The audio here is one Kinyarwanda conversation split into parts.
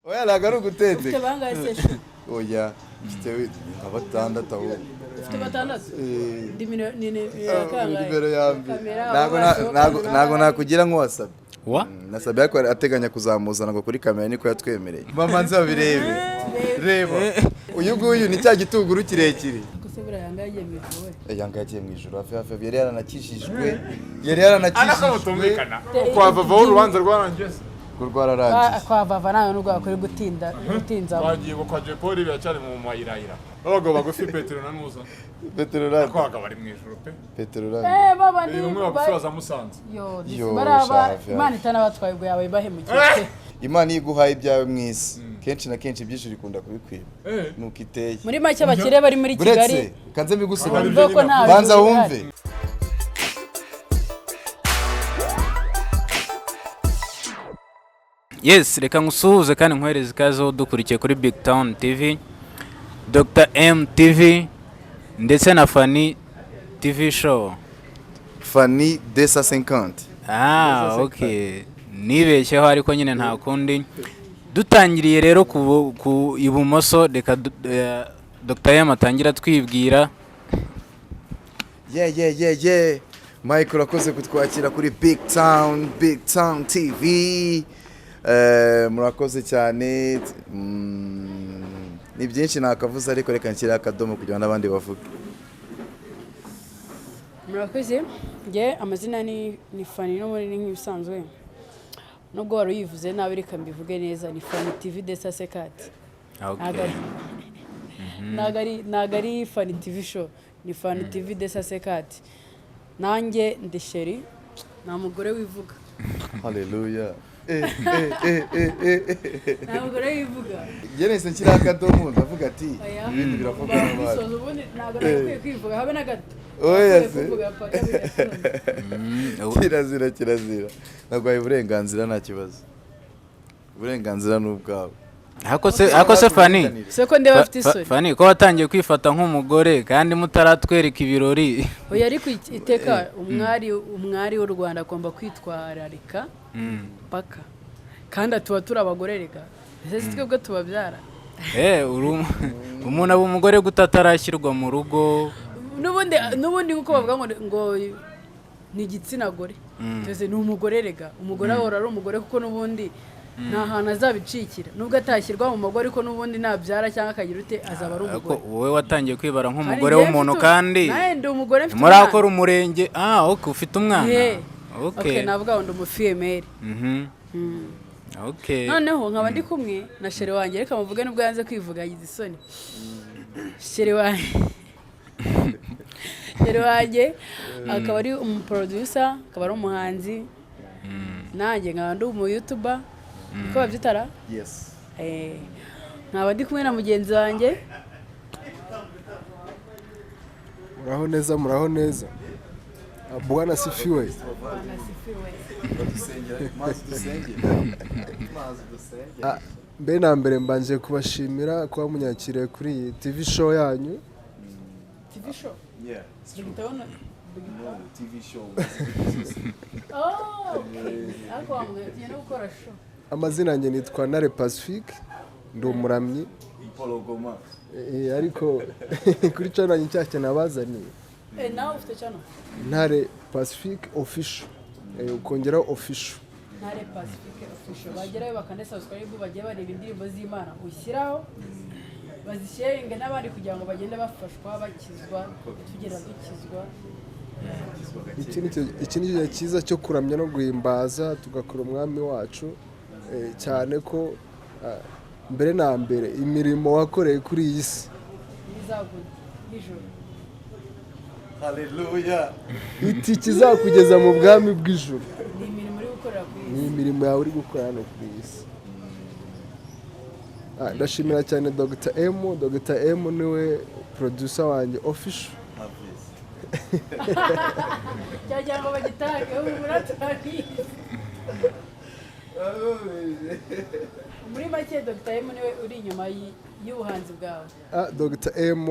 Oya, ntabwo ari Ufite ugutendeka. bangahe se shu? Oya, mfite nka batandatu ahubwo. Ufite batandatu? Eh. Ndi ni kangahe? Nimero ya mbere. Kamera, Ntabwo abo basohoka. ntabwo nakugira nk'uwasabye. Wa. Nasabye ko ateganya kuzamuzana ngo kuri kamera, niko yatwemereye. Mama, nzabirebe. Reba uyu nguyu ni cya gitunguru kirekire. Ariko se buriya yanga yagiye mu ijuru we? Yanga yagiye mu ijuru hafi hafi, yari yaranakishijwe, yari yaranakishijwe. Mutumvikana kwa Vavaho, urubanza rwarangiye se? Urwo rwararangiye. Kwa Vava nawe nubwo bakwiye gutinda gutinza. Bagiye ngo kwa Jay Polly biracyari mu mayirayira, abagabo bagufi, Petero na Nuza. Petero randi. Ariko abagabo bari mu ijuru pe. Petero randi. Eh, baba ni Bamwe bagufi baza Musanze. Yo, disi Yo, baraba shafi. Imana itanabatwaye ubwo yabaye bahemukiye pe. Imana iyo iguhaye ibyawe mu isi, kenshi na kenshi ibyinshi bikunda kubikwiba. Nuko iteye. Muri make, abakire bari muri Kigali Buretse kanze mbigusobanurire. bumve ko nta Banza juru wumve. rihari. Yes, reka ngusuhuze kandi nkohereze ikaze aho dukurikiye kuri Big Town TV, Dr M TV ndetse na Fanny TV Show. Fanny desa 50. Ah, okay, nibeshyeho ariko nyine nta kundi. Dutangiriye rero ku ibumoso, reka Dr M atangira twibwira. Yeah, Mike, urakoze kutwakira kuri Big Town TV. Murakoze cyane. Ni byinshi nakavuze, ariko reka nshyire akadomo kugira ngo n'abandi bavuge. Murakoze. Njye amazina ni Fanny n'ubundi, ni nk'ibisanzwe. Nubwo wari uyivuze nabi, reka mbivuge neza: ni Fanny TV desa sekati. Ntabwo ari Fanny TV Show, ni Fanny TV desa sekati. Nanjye ndi chérie, nta mugore wivuga. Haleluya. Eh, eh, eh, eh, eh, eh. Nta mugore wivuga. Njye nahise nshyiraho akadomo, ndavuga ati Oya. ibindi biravugwa n'abandi. Bisoza ubundi ntabwo nagakwiye kwivuga habe na gato. Oya Nakwiye se. kuvuga paka bigasoza. Kirazira, kirazira. Naguhaye uburenganzira, nta kibazo, uburenganzira ni ubwawe. Ariko se Fanny, Se ko ndeba afite isoni. Fanny, ko watangiye kwifata nk'umugore kandi mutaratwereka ibirori? Oya, ariko iteka umwari w'u Rwanda agomba kwitwararika paka, kandi tuba turi abagore reka. Ese si twebwe tubabyara? Eh, umuntu aba umugore gute atarashyirwa mu rugo? N'ubundi nk'uko bavuga ngo ni igitsina gore, twese ni umugore rega. Umugore ahora ari umugore, kuko n'ubundi nta hantu azabicikira. Nubwo atashyirwa mu mugore, ariko n'ubundi nabyara cyangwa akagira ute, azaba ari Ariko umugore. wowe watangiye kwibara Kandi nk'umugore njyewe w'umuntu kandi nawe ndi umugore, mfite murakora umwana. umurenge. Ah, okay, ufite umwana. Eh, okay. Okay, navuga ngo ndi umufille-mère. Okay. Noneho nkaba ndi kumwe na chéri wanjye. Reka muvuge nubwo yanze kwivuga, yagize isoni. Chéri wanjye akaba ari umuproducer, akaba ari umuhanzi, nanjye nkaba ndi umu YouTuber, niko babyitara. Yes. Eh, nkaba ndi kumwe na mugenzi wanjye. Muraho neza, muraho neza. Bwana asifiwe. Badusengera, mazi dusengere, mazi dusengere. Ah, mbere na mbere mbanje kubashimira kuba munyakiriye kuri iyi TV show yanyu. TV show? Yeah. Ndabona. No, TV show. Oh, okay. Ariko wambwiye tugiye no gukora show. Amazina yanjye nitwa Ntare Pacifique, ndi umuramyi. Ipologoma. Ariko kuri channel yanjye nshyashya nabazaniye. Eh, nawe ufite channel? Ntare Pacifique Official. Ukongeraho official. Ntare Pacifique Official. Bagerayo bakande subscribe, bagiye bareba indirimbo z'Imana ushyiraho, bazisharinge n'abandi kugira ngo bagende bafashwa, bakizwa, tugenda dukizwa. Iki ni igihe cyiza cyo kuramya no guhimbaza, tugakora umwami wacu, cyane ko mbere na mbere imirimo wakoreye kuri iyi si n'izaguye nijoro. Haleluya. Itike izakugeza mu bwami bw'ijuru ni imirimo uri gukorera ku ni isi. Imirimo yawe uri gukora hano kuri iyi si. Ah, ndashimira cyane Dr M. Dr M niwe producer wanjye official. Cyagira ngo bagitage ubu muraturabizi. Muri make, Dr M niwe uri inyuma y'ubuhanzi bwawe. Ah, Dr M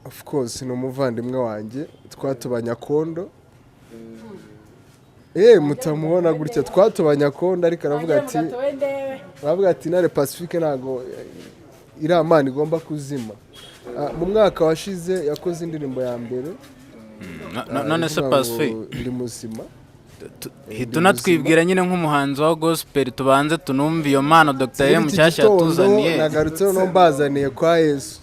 of course ni umuvandimwe wanjye, twatubanye akondo. Mutamubona gutya, twatobanye akonda, ariko aravuga ati Intare Pacifique ntabwo iriya mana igomba kuzima. Mu mwaka washize yakoze indirimbo ya mbere. None se ivuga ngo Pacifique, ndi muzima. Hita unatwibwira nyine nk'umuhanzi wa gospel, tubanze tunumve iyo mpano Dr Muri M iki mushyashya gitondo yatuzaniye. nagarutse noneho mbazaniye kwa Yesu.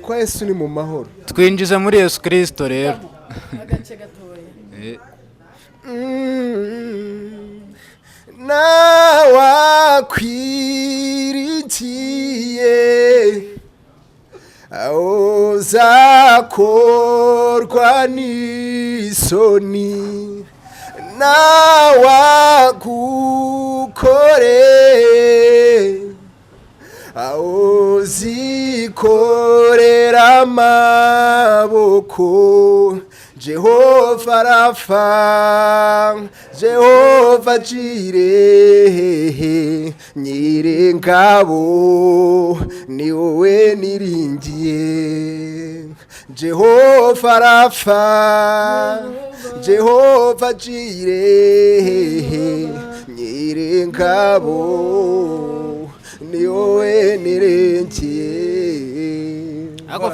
Kwa Yesu ni mu mahoro. Twinjize muri Yesu Kirisito rero. Agace gatoya. Nawakwirigiye uzakorwa n'isoni, nawagukore uzikorera amaboko. Jehova Rafa, Jehova Jireh, Nyiringabo, ni wowe niringiye. Jehova Rafa, Jehova Jireh, Nyiringabo, ni wowe niringiye. Ariko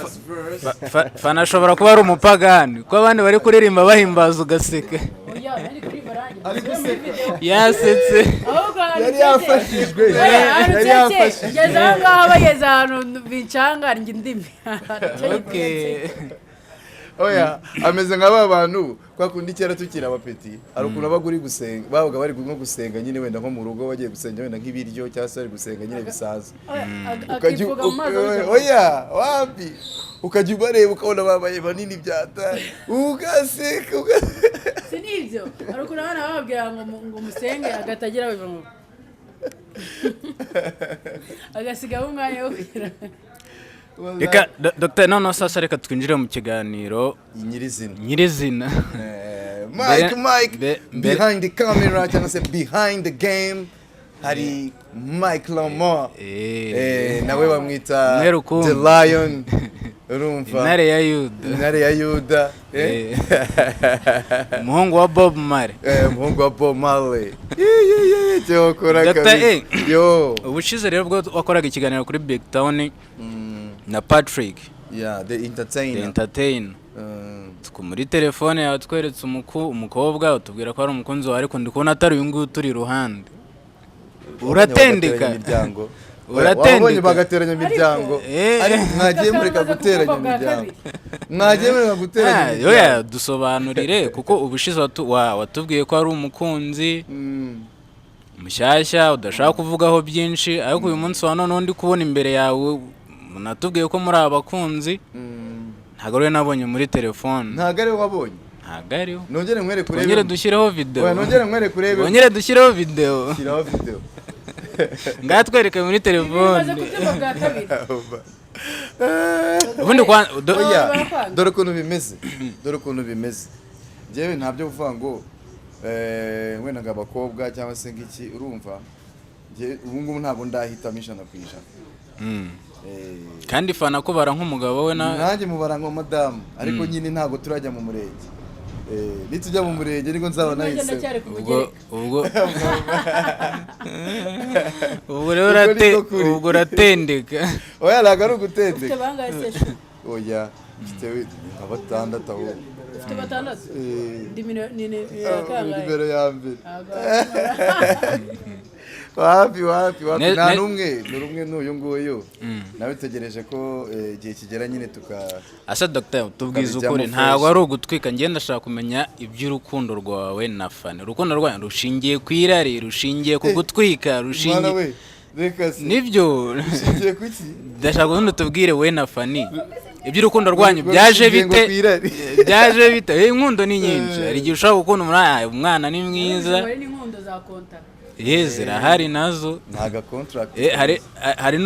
Fana ashobora kuba ari umupagani, kuko abandi bari kuririmba bahimbaza ugaseka. Oya, nari kuririmba nanjye. Muri video. Yasetse. Ahubwo ahantu Yari nsetse- yafashijwe. Oya, ahantu Yari nsetse, yafashijwe. ngeze aho ngaho, bageze ahantu bincanga njye indimi. Okay. Oya, ameze nka ba bantu kwa kundi kera tukiri abapeti, hari ukuntu abaga uri gusenga, babaga bari nko gusenga nyine, wenda nko mu rugo bagiye gusenga wenda nk'ibiryo, cyangwa se bari gusenga nyine bisanzwe. Ukajya Akivuga mu mazi ariko- Oya, wapi, ukajya ubareba ukabona babaye banini byatari, ugaseka ugaseka. Si n'ibyo, hari ukuntu abana bababwira ngo musenge, agatagira biva ngo agasigamo umwanya wo kugira. Reka Dr. Noneho sasa reka twinjire mu kiganiro nyirizina. Nyirizina. Mike, Mike, behind the camera cyangwa se behind the game hari Mike Lamar. Nawe bamwita Umwe rukumbi. The Lion, urumva? Intare ya Yuda. Intare ya Yuda, eh? Umuhungu wa Bob Marley. Umuhungu wa Bob Marley. Ye, cyokora Dr. kabisa. A. Yo. Ubushize rero bwo wakoraga ikiganiro kuri Big Town na Patrick Yeah, the the entertainer. Entertainer. Muri telefone yawe tweretse umukobwa, utubwira ko ari umukunzi wawe, ariko ndi kubona atari uyu nguyu turi iruhande. Uratendeka. Bagateranya imiryango. Uratendeka. Wabonye bagateranya imiryango. Ariko mwagiye mureka Bakaza guteranya kuvuga bwa imiryango. kabiri. Mwagiye mureka guteranya imiryango. Oya, dusobanurire, kuko ubushize watubwiye ko ari umukunzi mushyashya udashaka kuvugaho byinshi, ariko uyu munsi wa none undi kubona imbere yawe natubwiye ko muri abakunzi, ntabwo ariwe nabonye muri telefone. Ntabwo ariwe wabonye? Ntabwo ariwe. Nongere nkwereke urebe. Twongere dushyireho videwo. Oya, nongere nkwereke urebe. Twongere dushyireho videwo. Shyiraho video. Ngaha twereke muri Bimaze telefone. kubyumva bwa kabiri. Ubundi Oya, Barakwanga. dore ukuntu bimeze, dore ukuntu bimeze. Njyewe ntabyo kuvuga ngo wenda ngo abakobwa cyangwa se ngiki, urumva? Njye ubu ngubu ntabwo ndahitamo 100%. Kandi Fana kubara nk'umugabo we na Nanjye mubara nka madamu, ariko nyine ntabwo turajya mu murenge. Nitujya mu murenge niko nzaba Nanjye nahisemo. ndacyari ku Ubwo mugereka. Ubwo rero Ubwo niko kuri. Ubwo uratendeka. Oya, ntabwo ari Ufite ugutendeka. bangahe se shu? Oya, mfite nka batandatu ahubwo. Ufite batandatu? Ndi ni Ah, kangahe? Nimero ya mbere. Ntabwo. Wapi, wapi, wapi. Nta n'umwe, dore umwe n'uyu nguyu nawe tegereje ko igihe kigera nyine tuka Asa Dr. tubwize tukabijyamo ukuri, fresh. Ntabwo ari ugutwika, njye ndashaka kumenya iby'urukundo rwawe na Fani. Urukundo rwawe rushingiye ku irari, rushingiye ku gutwika, Mwana rushingiye we, reka se. Nibyo. Ushingiye kuki? Ndashaka ubundi tubwire we na Fani iby'urukundo rwanyu Ngo byaje rushingiye ngo bite? ku irari. Byaje bite? Inkundo ni nyinshi, hari igihe ushobora gukunda umwana, umwana ni mwiza. Hari n'inkundo za kontara. Zirahari nazo. Ntaga contract. Hari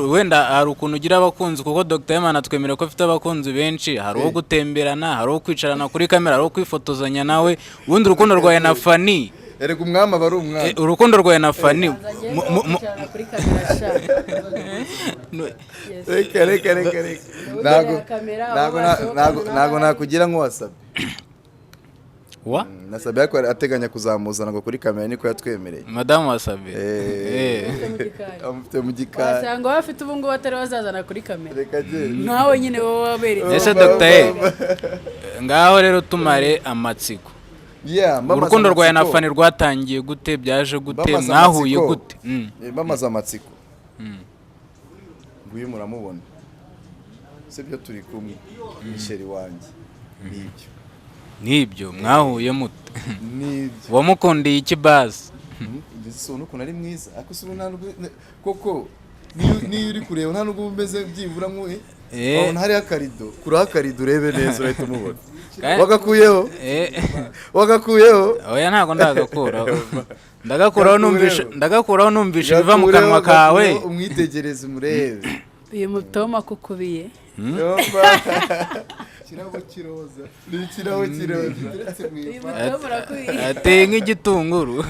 wenda hari ukuntu ugira abakunzi, kuko Dr. Emana atwemerera ko afite abakunzi benshi. Hari uwo gutemberana, hari uwo kwicarana kuri kamera, hari uwo kwifotozanya nawe. Ubundi urukundo rwawe na Fani, Erega umwami aba ari umwami. Urukundo rwawe na Fani Nzagenda kwicarana kuri kamera sha. Yes. Reka, reka, reka, reka. Ugerera Ntago kamera, aho ntago basohoka ntago nawe. ntago nakugira nk'uwasabye. Wa Na Sabe ariko ateganya kuzamuzana ngo kuri kamera, niko yatwemereye. Madamu wa Sabe. Eh. Mu gikari. Amufite mu gikari. Wasanga bafite ubu ngubu atari bazazana kuri kamera. Reka genda. Nkawe nyine wowe waberetse. Ese Dr. E, ngaho rero tumare amatsiko. Yeah, mbamaze Urukundo rwawe na amatsiko. Fanny rwatangiye gute? Byaje gute? Mbamaze Mwahuye amatsiko. gute? Bamaze amatsiko. Nguyu muramubona, sibyo? Turi kumwe ni chéri wanjye, nibyo. Nibyo, mwahuye mute? Nibyo. Wamukundiye iki basi? Ndetse ubona ukuntu ari mwiza, ariko si ubu nta nubwo koko niyo uri kureba nta nubwo uba umeze byibura nku wabona hariho akarido, kuraho akarido urebe neza, urahita umubona. Wagakuyeho? Wagakuyeho? Oya, ntabwo ndagakuraho. Ndagakuraho numvishe, Gakureho. ndagakuraho numvishe ibiva mu kanwa Gakureho, kawe. gakureho, umwitegereze, umurebe. Uyu mutoma kukubiye. Yomba. Ikirabo kiroza. Ni ikirabo kiroza. Giteretse mu Uyu ivaze. mutoma urakubiye. Ateye nk'igitunguru.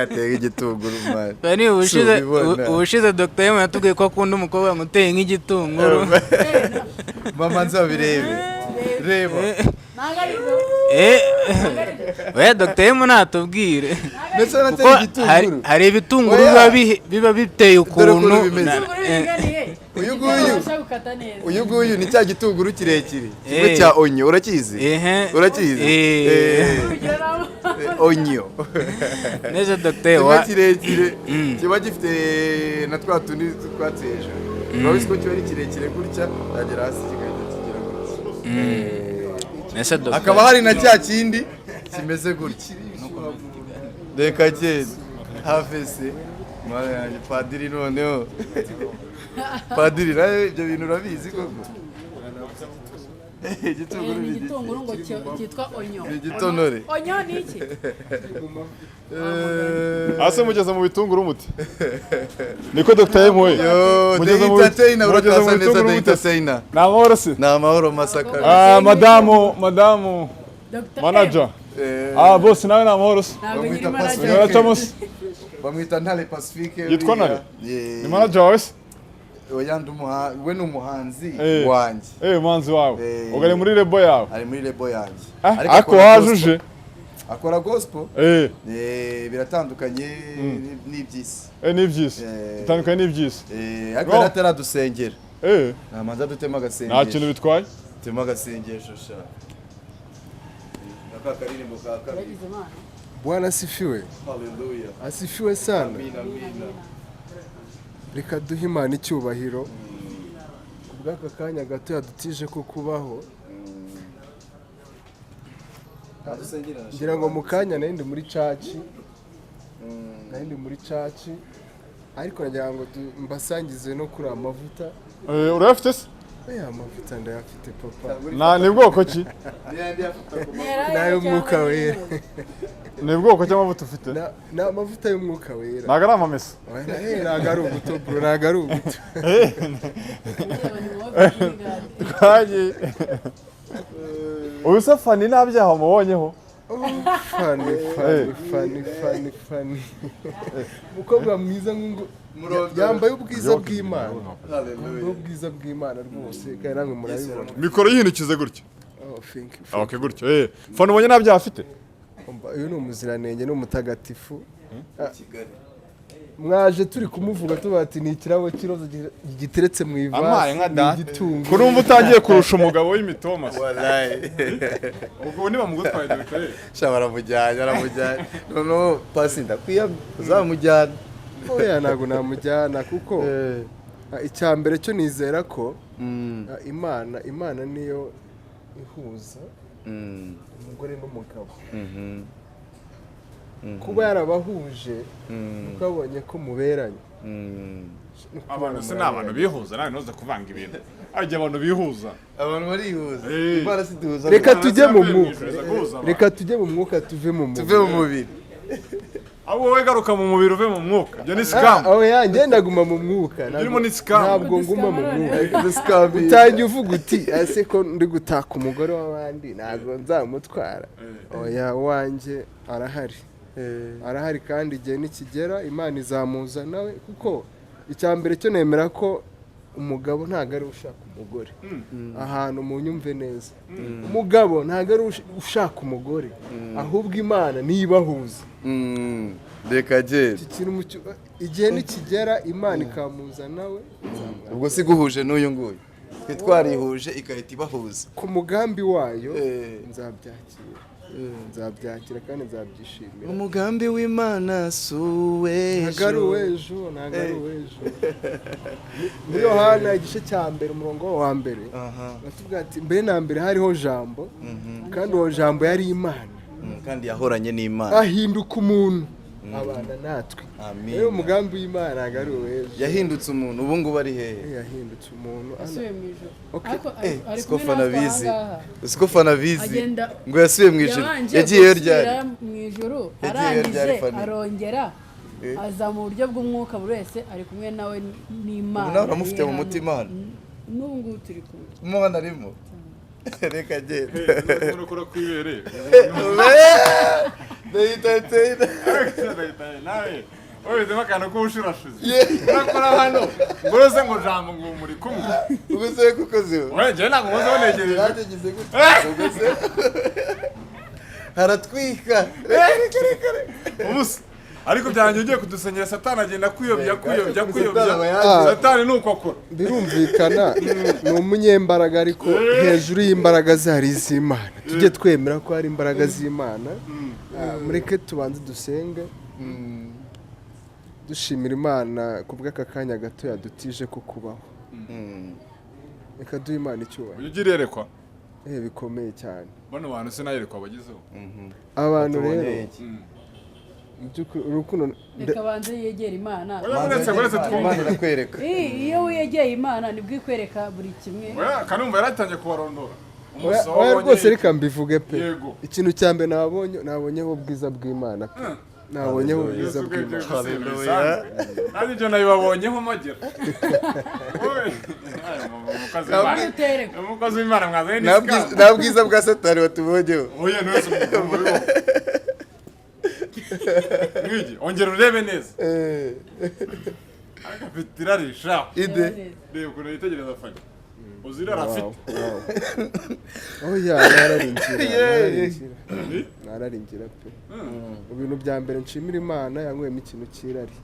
Ateye nk'igitunguru, man. Fanny, ubushize Si ubibona. ubushize Dr. M yatubwiye ko akunda umukobwa ngo uteye nk'igitunguru. Mama, nzabirebe, reba. Ntabwo ari byo. Oya, Dr. M natubwire. Ndetse Kuko anateye igitunguru. hari ibitunguru Oya. biba biteye Dore ukuntu ukuntu bimeze. Ibitunguru biringaniye. Uyu nguyu. Ubasha gukata neza. Uyu nguyu ni cya gitunguru kirekire kimwe Eh. cya oignon, urakizi? Ehe. Urakizi? Eh. Urugero nawe. Oignon. Neza, Dr. Kimwe wa kirekire kiba gifite na twa tundi twatsi hejuru, urabizi ko kiba ari kirekire gutya, cyagera hasi kigahita kigira gutya. Nese Dr. Hakaba hari na cya kindi kimeze gutya. Reka genda have se, mwana yanjye. Padiri, noneho padiri nawe ibyo bintu urabizi koko? Igitunguru Ni ni igiki? igitunguru ngo cyitwa oignon. Ni igitonore. Oignon ni iki? Hasi mugeze mu bitunguru muti niko Dr. M we. Yo, the Mugeze mu entertainer, mugeze mu urakaza neza, bitunguru the mute. entertainer. Ni amahoro se? Ni amahoro masaka. Ah, madamu Dr. M. manager. Ah, boss, nawe ni amahoro se? Ntabwo nyiri Bamwita manager. Pacifique. Uracamo se? Bamwita Ntare Pacifique. Yitwa uriya. Ntare? Yeah. Ni manager wawe se? Oya, ndi we ni umuhanzi Eh. wanjye. Eh, umuhanzi wawe. Eh. Ubwo ari muri label yawe? Ari muri label yanjye. Ah, Ariko ariko akora waje gospel. uje. Akora gospel. Eh. Biratandukanye n'iby'isi. Eh, ni iby'isi. Eh. Bitandukanye n'iby'isi. Ariko No. yari ataradusengera. Namanza dutema agasengesho. Nta kintu bitwaye. Dutema agasengesho sha. Aka karirimbo ka kabiri. Yagize Imana. Bwana asifiwe. Hallelujah. Asifiwe sana. Amina, amina. Reka duhe Imana icyubahiro kubw'aka kanya gato yadutije ko kubaho. Adusengera na Ngira ngo mu kanya nari ndi muri church, nari ndi muri church, ariko nagira ngo mbasangize no kuri aya mavuta. Eh, urayafite se? Aya mavuta ndayafite, papa. Na ni bwoko ki? Ni ay'Umwuka Wera. Ni bwoko cy'amavuta ufite? Ni amavuta y'Umwuka Wera. Ntabwo ari amamesa? Oya, ntabwo ari ubuto, bro, ntabwo ari ubuto. Twagiye. Ubu se Fanny nta byaha wamubonyeho? Fanny, Fanny, Fanny, Fanny, Fanny, umukobwa mwiza nk'ungu yambaye ubwiza bw'Imana, yambaye ubwiza bw'Imana rwose, kandi namwe murabibona. Mikoro yihindukize gutya. Oh, thank you. Okay, gutyo. Fanny ubonye nta byaha afite? Umva, uyu ni umuziranenge, ni umutagatifu. Ah, mwaje turi kumuvuga tuba ati ni ikirabo cy'iroza giteretse mu Amaye ivasi, nka ni data. igitunguru. Kurumva utangiye kurusha umugabo w'imitoma se. Wallahi. Ubwo ntibamugutwaye, Dr. Sha, baramujyanye, baramujyanye. Noneho pasi ndakwiyamye uzamujyana. Oya, ntabwo namujyana kuko icya mbere cyo nizera ko Imana niyo ihuza umugore n'umugabo. Kuba yarabahuje kuko abonye ko muberanye. Abantu se ni abantu bihuza, nawe ntuze kuvanga ibintu. Harya abantu bihuza. Abantu barihuza. Imana siduhuza. Reka tujye mu mwuka. Mwuka. Guhuza abantu. Reka tujye mu mwuka, tuve mu mubiri. Tuve mu mubiri. Ahubwo wowe garuka mu mubiri uve mu mwuka. Ibyo ni scam. Oya, njye ndaguma mu mwuka. Urimo ni scam. Ntabwo nguma mu mwuka. Scam. Utangiye uvuga uti ese ko ndi gutaka umugore w'abandi, ntabwo nzamutwara? Oya, wanjye arahari, arahari, kandi igihe nikigera Imana izamuza nawe, kuko icya mbere cyo nemera ko Umugabo ntabwo ari we ushaka umugore. Ahantu mu nyumve neza, umugabo ntabwo ari we ushaka umugore, ahubwo Imana niyo ibahuza. Reka genda. Iki kintu igihe nikigera Imana ikamuza nawe nzamwakira. Ubwo si guhuje n'uyu nguyu, twe twarihuje igahita ibahuza. Ku mugambi wayo, nzabyakira, nzabyakira kandi nzabyishimira. Umugambi w'Imana si Ntabwo ari uw'ejo. uw'ejo, ntabwo ari uw'ejo. Muri Yohana igice cya mbere, umurongo wa mbere, batubwira ati: "Mbere na mbere hariho Jambo, kandi uwo Jambo yari Imana, Kandi yahoranye n'Imana, ahinduka umuntu abana natwe." Amin. Rero umugambi w'Imana ntabwo ari uw'ejo. Yahindutse umuntu, ubu ngubu ari hehe? Yahindutse umuntu. Yasubiye mu ijuru. Okay. Ariko ari Siko kumwe natwe fanabizi. ahangaha. Siko fanabizi. Ngo yasubiye mu ijuru? Yabanje Yagiyeyo gusubira ryari? mu ijuru. Yagiyeyo ryari, Arangije Fanny? arongera aza mu buryo bw'umwuka, buri wese ari kumwe nawe n'Imana. Ubu nawe uramufite mu Iri hano. mutima hano? N'ubu ngubu turi kumwe. Umwana arimo, reka genda. Urakora ku ibere. Ndahita. Nawe wabizemo akantu k'ubushurashuzi, urakora hano ngo uroze ngo Jambo ngo muri kumwe. Ubwo se kuko ziwe? Oya, njyewe ntabwo nkozeho, negereje. Nanjye ngize gutya, ubwo se haratwika, reka reka reka. Ubusa ariko byanjye ugiye kudusengera, Satani agenda kuyobya, kuyobya, kuyobya. Satani aba yaje. Satani ni uko akora. Birumvikana ni umunyembaraga, ariko hejuru y'imbaraga ze hari iz'Imana. Tujye twemera ko hari imbaraga z'Imana. Mureke tubanze dusenge, dushimira Imana ku bw'aka kanya gato yadutije ko kubaho. Reka duhe Imana icyubahiro. Ujya ugira iyerekwa? Bikomeye cyane. Bano bantu sinayerekwa bagezeho. Abantu rero, Tubonye iki? mu by'ukuri urukundo Reka banze yegere Imana. Oya, uretse twumve. Imana irakwereka. Iyo wegeye Imana nibwo ikwereka buri kimwe. Oya, kanumva yaratangiye kubarondora. Oya, Umusoro oya, wabonye rwose iki? reka mbivuge pe. Yego. Ikintu cya mbere nabonye, nabonyeho ubwiza bw'Imana pe, nabonyeho ubwiza Yesu bw'Imana. ubwe byose bisanzwe. Nanjye ibyo nabibabonyeho magera. Wowe, ay, umukozi w'Imana. Utereka. Umukozi w'Imana mwazanye Nta n'isikamu. nta bwiza bwa Satani batubonyeho. Oya, ntuwese umugabo. Mwigi, ongera urebe neza. Ariko afite irari sha. Ide. Reba ukuntu yitegereza Fani. Uzi irari afite. Oya, nararingira, nararingira, nararingira pe. Mu bintu bya mbere nshimira Imana, yanyweyemo ikintu cy'irari.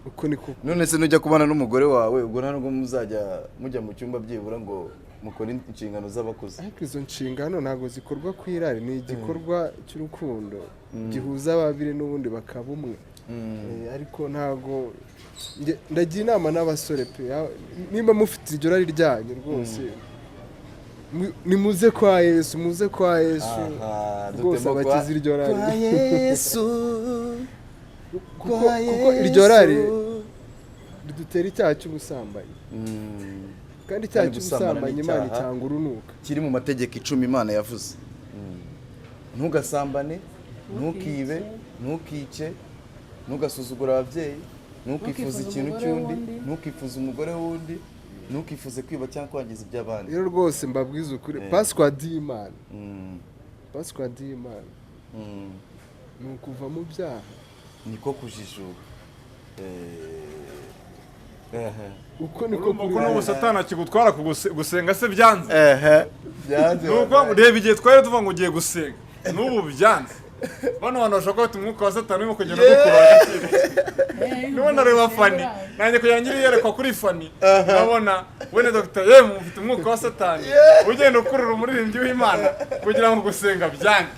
Uko niko. None se nujya kubana n'umugore wawe, ubwo nta nubwo muzajya mujya mu cyumba byibura ngo mukore inshingano z'abakuze? Ariko izo nshingano ntabwo zikorwa ku irari, ni igikorwa cy'urukundo gihuza babiri n'ubundi bakaba umwe. Ariko ntabwo ndagira inama n'abasore pe, nimba mufite iryo rari ryanyu rwose, nimuze kwa Yesu, muze kwa Yesu Aha, rwose dutemo abakize iryo rari. Kwa Yesu. Kuko iryo rari ridutera icyaha cy'ubusambanyi, kandi icyaha Kandi gusambana cy'ubusambanyi ni Imana icyaha. icyanga urunuka. Kiri mu mategeko 10 Imana yavuze: ntugasambane, ntukibe, ntukice, ntugasuzugure ababyeyi, ntukifuze Ntukifuze ikintu umugore cy'undi, w'undi. ntukifuze umugore w'undi, ntukifuze kwiba cyangwa kwangiza iby'abandi. Rero rwose mbabwize ukuri, password y'Imana, password y'Imana ni ukuva mu byaha. Niko kujijuka. Ehe. Uko niko Urumva kuri. ko n'ubu Satani akigutwara ku gusenga se byanze. Ehe, byanze. Ni ukuvuga ngo reba igihe twari tuvuga ngo ugiye gusenga, n'ubu byanze. Bano bantu bashobora kuba bafite umwuka wa Satani urimo kugenda ugukurura. Nubona reba Fani, nanjye kugira ngo ngire iyerekwa kuri Fani, nkabona wene Dr M ufite umwuka wa Satani ugenda ukurura umuririmbyi w'Imana kugira ngo gusenga byange.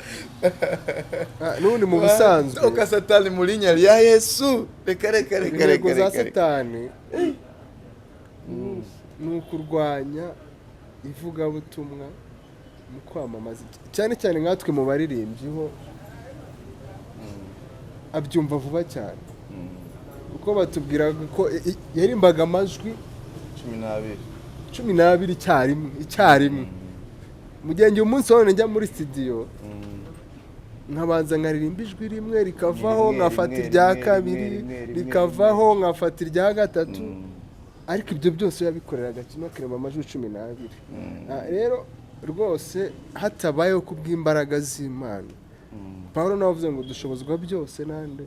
N'ubundi mu busanzwe Toka Satani mu linya rya Yesu, reka reka reka intego reka za reka reka. Satani ni ukurwanya ivugabutumwa mu kwamamaza, cyane cyane nkatwe mu baririmbyi ho abyumva vuba cyane, kuko batubwira ko yarimbaga amajwi 12. 12 icyarimwe, icyarimwe. Mu gihe njye umunsi wa none njya muri studio, nkabanza nkaririmba ijwi rimwe rikavaho, Rimwe, nkafata rimwe, irya rimwe, kabiri, rimwe, rimwe, rimwe, rikavaho, nkafata irya gatatu. Ariko ibyo byose yabikoreraga kimwe, akaririmba amajwi 12. Rero rwose hatabayeho kubw'imbaraga z'Imana, Paul nawe avuze ngo dushobozwa byose nande?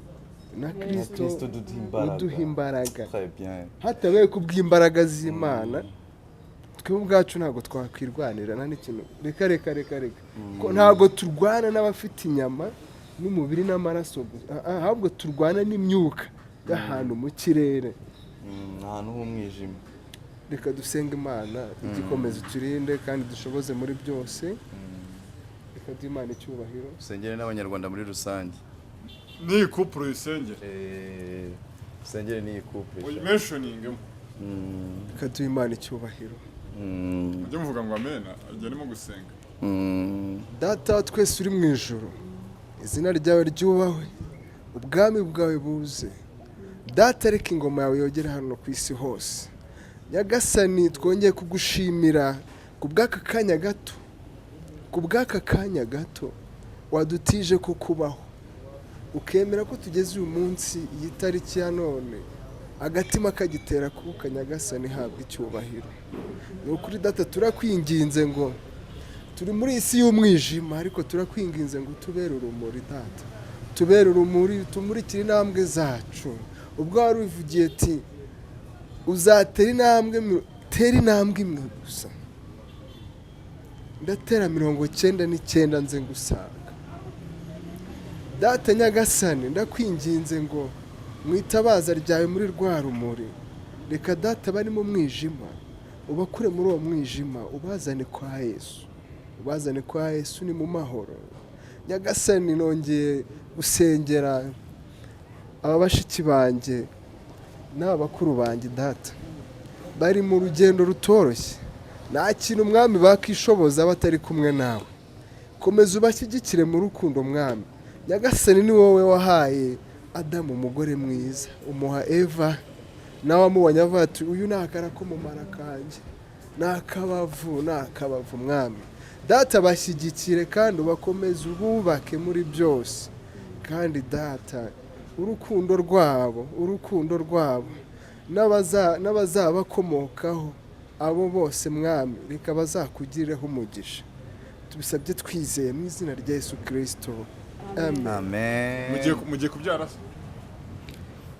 Na Kristo Kristo uduha imbaraga. uduha imbaraga. Très bien. Hatabaye kubw'imbaraga z'Imana, twe ubwacu ntabwo twakwirwanira nta n'ikintu. Reka, reka, reka, reka, ko ntabwo turwana n'abafite inyama n'umubiri n'amaraso gusa. Ahubwo turwana n'imyuka y'ahantu mu kirere. Ahantu h'umwijima. Reka dusenge Imana igikomeza iturinde kandi dushoboze muri byose. Reka duhe Imana icyubahiro. Usengere n'Abanyarwanda muri rusange. N'iyi couple uyisengere. Usengere n'iyi couple. Uyimentioningemo. Reka duhe Imana icyubahiro. Mujye muvuga ngo amena igihe arimo gusenga. Data wa twese uri mu ijuru, izina ryawe ryubahwe, ubwami bwawe buze. Data, reka ingoma yawe yogere hano ku isi hose. Nyagasani, twongeye kugushimira ku bw'aka kanya gato, ku bw'aka kanya gato wadutije ko kubaho, ukemera ko tugeze uyu munsi, iyi tariki ya none, agatima kagitera kuka. Nyagasani, habwa icyubahiro. Ni ukuri Data, turakwinginze ngo turi muri iyi si y'umwijima, ariko turakwinginze ngo tubere urumuri. Data, tubere urumuri, tumurikire intambwe zacu. Ubwo wari ubivugiye ati uzatera intambwe, tera intambwe imwe gusa, ndatera 99 nze ngusanga. Data Nyagasani, ndakwinginze ngo mu itabaza ryawe, muri rwa rumuri, reka Data bari mu mwijima ubakure muri uwo mwijima, ubazane kwa Yesu, ubazane kwa Yesu, ni mu mahoro. Nyagasani, nongeye gusengera aba bashiki banjye n'aba bakuru banjye. Data, bari mu rugendo rutoroshye, nta kintu, Mwami, bakishoboza batari kumwe nawe. Komeza ubashyigikire mu rukundo, Mwami. Nyagasani, ni wowe wahaye Adamu umugore mwiza, umuha Eva, nawe amubonye avuga ati uyu ni akara ko mu mara kanjye, ni akabavu, ni akabavu. Mwami Data, bashyigikire kandi ubakomeze, ububake muri byose. Kandi Data, urukundo rwabo, urukundo rwabo n'abazabakomokaho abo bose, Mwami, reka bazakugireho umugisha. Tubisabye twizeye mu izina rya Yesu Kirisito, amen. Amen. Mugiye kubyara se?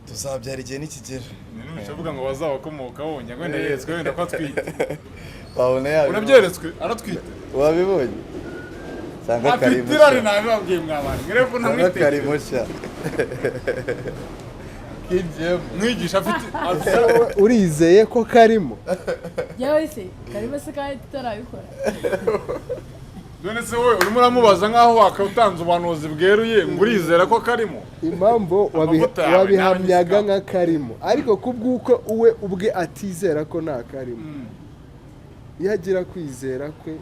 Tuzabyara igihe nikigera. Ni avuga ngo bazabakomokaho, njya wenda yeretswe wenda ko atwite. Wabona yabibonye. Urabyeretswe, aratwite. Wabibonye cyangwa kari Afite irari, mushya? Nabibabwiye mwabana mwereke ko Cyangwa ntamwite. kari mushya kinjiyemo. Mwigisha afite Wowe urizeye ko karimo? Yewe se, karimo se kandi tutarabikora? None se wowe urimo uramubaza nk'aho wakatanze ubuhanuzi bweruye ngo urizera ko karimo? Impamvu Amavuta yawe wabihamyaga nawe nka karimo, ariko kubw'uko uwe ubwe atizera ko nta karimo, iyo agira kwizera kwe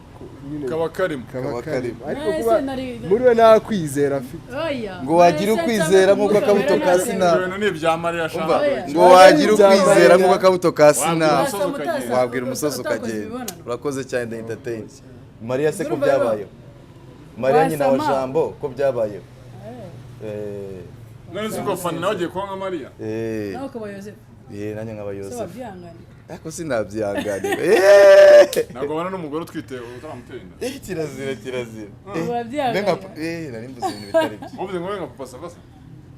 nyine Kaba karimo. kaba Kaba karimo. karimo. Ariko Ese kuba muri we nta kwizera afite. Oya. Ngo wagira Ese ukwizera nk'uko nsanga akabuto umwuka ka wera sina. Ibyo bintu ni ibya Mariya. Umva, Shaka. Oya. ngo wagira ukwizera nk'uko akabuto ka sina, Wabwira umusozi ukagenda. wabwira umusozi Utakoze ukagenda. imibonano. Urakoze cyane, the entertain. Mariya se ko Urumva byabayeho? Mariya nyina wa Wasama. Jambo ko byabayeho? None se ubwo Fani nawe agiye kuba nka Mariya? Nawe ukaba Yosefu. Nanjye nkaba Se Yosefu. wabyihanganira? Ariko sinabyihanganira. Ntabwo abana n'umugore utwite utaramutera inda. Kirazira, kirazira. Urabyihanganira? Nari mvuze ibintu bitari byo. Wavuze ngo wowe nka Papa Sava se?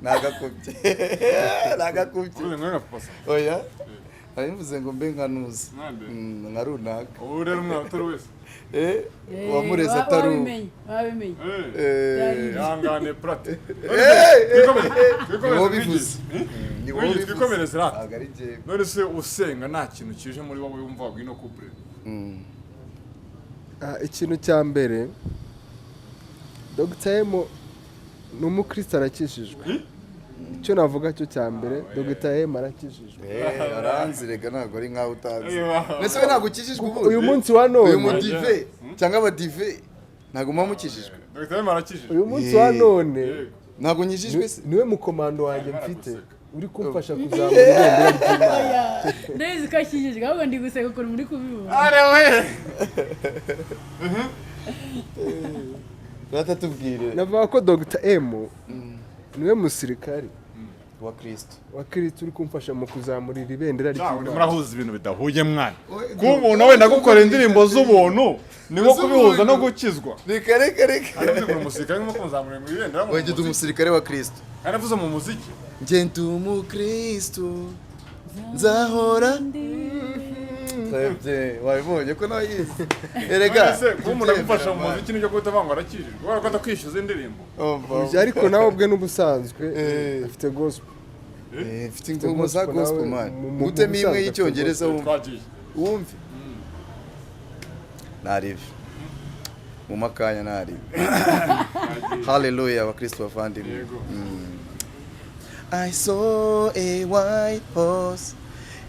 Nagakubye, nagakubye. Wavuze ngo wowe nka Papa Sava? Oya, nari mvuze ngo mbe nka nuzi. Nande? Nka runaka. Ubu rero umwana utari wese. Uwamureze atari uwe. Wabimenye, wabimenye. Ihangane prate. Ni wowe ubivuze. Ni wowe Mwigisha, ubivuze. twikomereze rata. Ntabwo ari njyewe. None se usenga nta kintu kije muri wowe wumva wabwira ino couple? Ikintu cya mbere, Dr M ni umukristo, arakijijwe. Icyo navuga cyo cya mbere, Dr M arakijijwe. Aranzi rega, ntabwo ari nkaho utazi. Eh, Mbese we ntabwo ukijijwe ubundi? Uyu munsi wa none Uyu mudive cyangwa abadive ntabwo muba mukijijwe? Dr M arakijije. Uyu munsi wa none Yego. Ntabwo nkijijwe se? niwe mukomando wanjye mfite Araguseka. uri kumfasha kuzamura ibendera ry'Imana. Oya, ndabizi ko akijijwe, ahubwo ndi guseka ukuntu muri kubibona. Are we. Rata tubwire. Navuga ko Dr M niwe musirikari Wa Kristo. wa Kristo uri kumfasha mu kuzamurira ibendera Urimo ry'Imana. urahuza ibintu bidahuye, mwana. Kuba umuntu wenda gukora indirimbo z'ubuntu ni nko kubihuza no gukizwa. Reka, reka, reka. Aravuze ngo umusirikare, nko kuzamura mu ibendera mu Wegede muziki. umusirikare wa Kristo. Aravuze mu muziki. Njye ndi umukristu nzahora. Twebwe wabibonye ko nawe yize erega. None se kuba umuntu agufasha mu muziki nibyo guhita avuga ngo arakijijwe kubera ko atakwishyuza indirimbo? Ibyo ariko nawe ubwe n'ubusanzwe afite gospel. Mfite ingoma za gospel gospel nawe man. mu Gutemo imwe busanzwe afite y'icyongereza wumve. Twagiye. Wumve naribi mu makanya naribi. Haleluya, abakristo bavandimwe. Yego. I saw a white horse.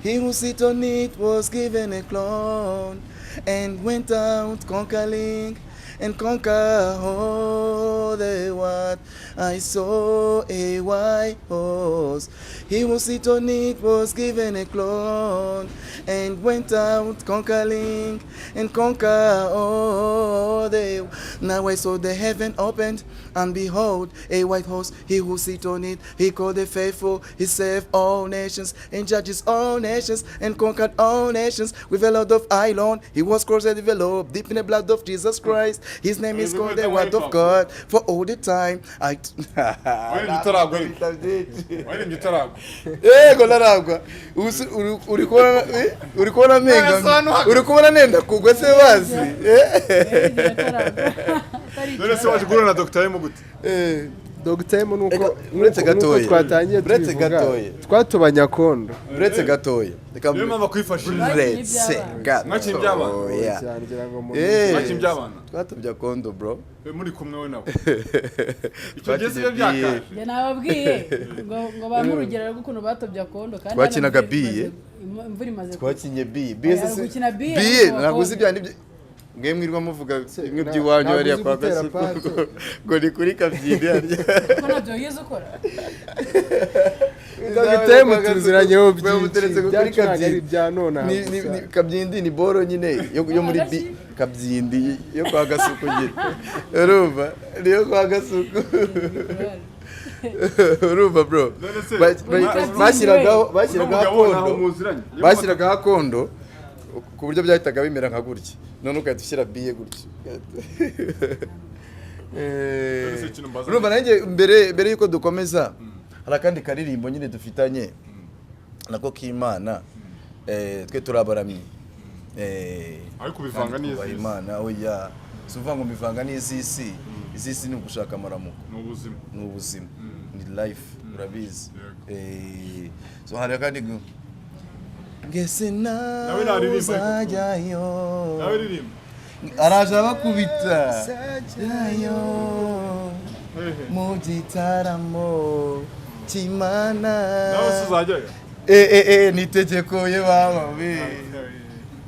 He who sit on it was given a crown and went out conquering and conquer all the world. I saw a white horse. He who sit on it was given a crown and went out conquering and conquer all the. Now I saw the heaven opened, and behold, a white horse. He who sit on it, he called the faithful. He saved all nations and judges all nations and conquered all nations with a lot of iron. He was crossed and developed deep in the blood of Jesus Christ. His name is called the Word of God for all the time. I. Waririmbye utaragwa ariko. Waririmbye utaragwa. Yego, naragwa. Ubu se uri kubona uri kubona menga uri kubona nenda kugwa se bazi. None se waje guhura na Dr. M gute? Dr. M nuko Reka, uretse nuko gatoya. twatangiye Uretse tubivuga, gatoya. twatobanya kondo. Uretse gatoya, reka. Niyo mpamvu akwifashisha. Uretse Mwakinnye iby'abana? gatoya. Cyane ngira ngo Mwakinnye iby'abana? Twatobya kondo, bro. Muri kumwe we nawe icyo gihe siyo byakaje. Njye nababwiye ngo bampe urugero rw'ukuntu batobye akondo kandi Twakinaga hano imvura biye. imvura imaze kugwa. Twakinye biye biye. Oya, gukina biye biye ariko ntabwo uzi wakoze. bya nibyo mwe mwirwa muvuga bimwe by'iwanyu ntabwo hariya uzi kwa gutera Gasuku pate. ngo ni kuri kabyindi harya. Ko ntabyo wigeze ukora. Dr. M tuziranyeho Mwe muteretse byinshi kuri byacu ntabwo ari kabyindi. ibya none aha gusa. Kabyindi ni boro nyine yo muri bi kabyindi yo kwa Gasuku nyine, urumva niyo kwa Gasuku, urumva bro. None se, Bashyiragaho uno bashyiragaho mugabo ntaho akondo muziranye? bashyiragaho akondo ku buryo byahitaga bimera nka gutya, none ugahita ushyira biye gutya. None se ikintu mbaza- Urumva nanjye mbere yuko dukomeza hari akandi karirimbo nyine dufitanye nako k'Imana. Twe turabaramyi. Ariko ubivanga Kandi twubaha n'iz'isi. Imana. Oya, si uvuga ngo mbivanga n'iz'isi. Iz'isi ni ugushaka amaramuko. Ni ubuzima. Ni ubuzima, ni life, urabizi. Yego. So hari akandi ngese Nawe nawe naririmba ariko. uzajyayo. Nawe ririmba. Araje abakubita yayo Hehe. mu gitaramo cy'Imana. Nawe se uzajyayo? Eh, ni itegeko ye baba we.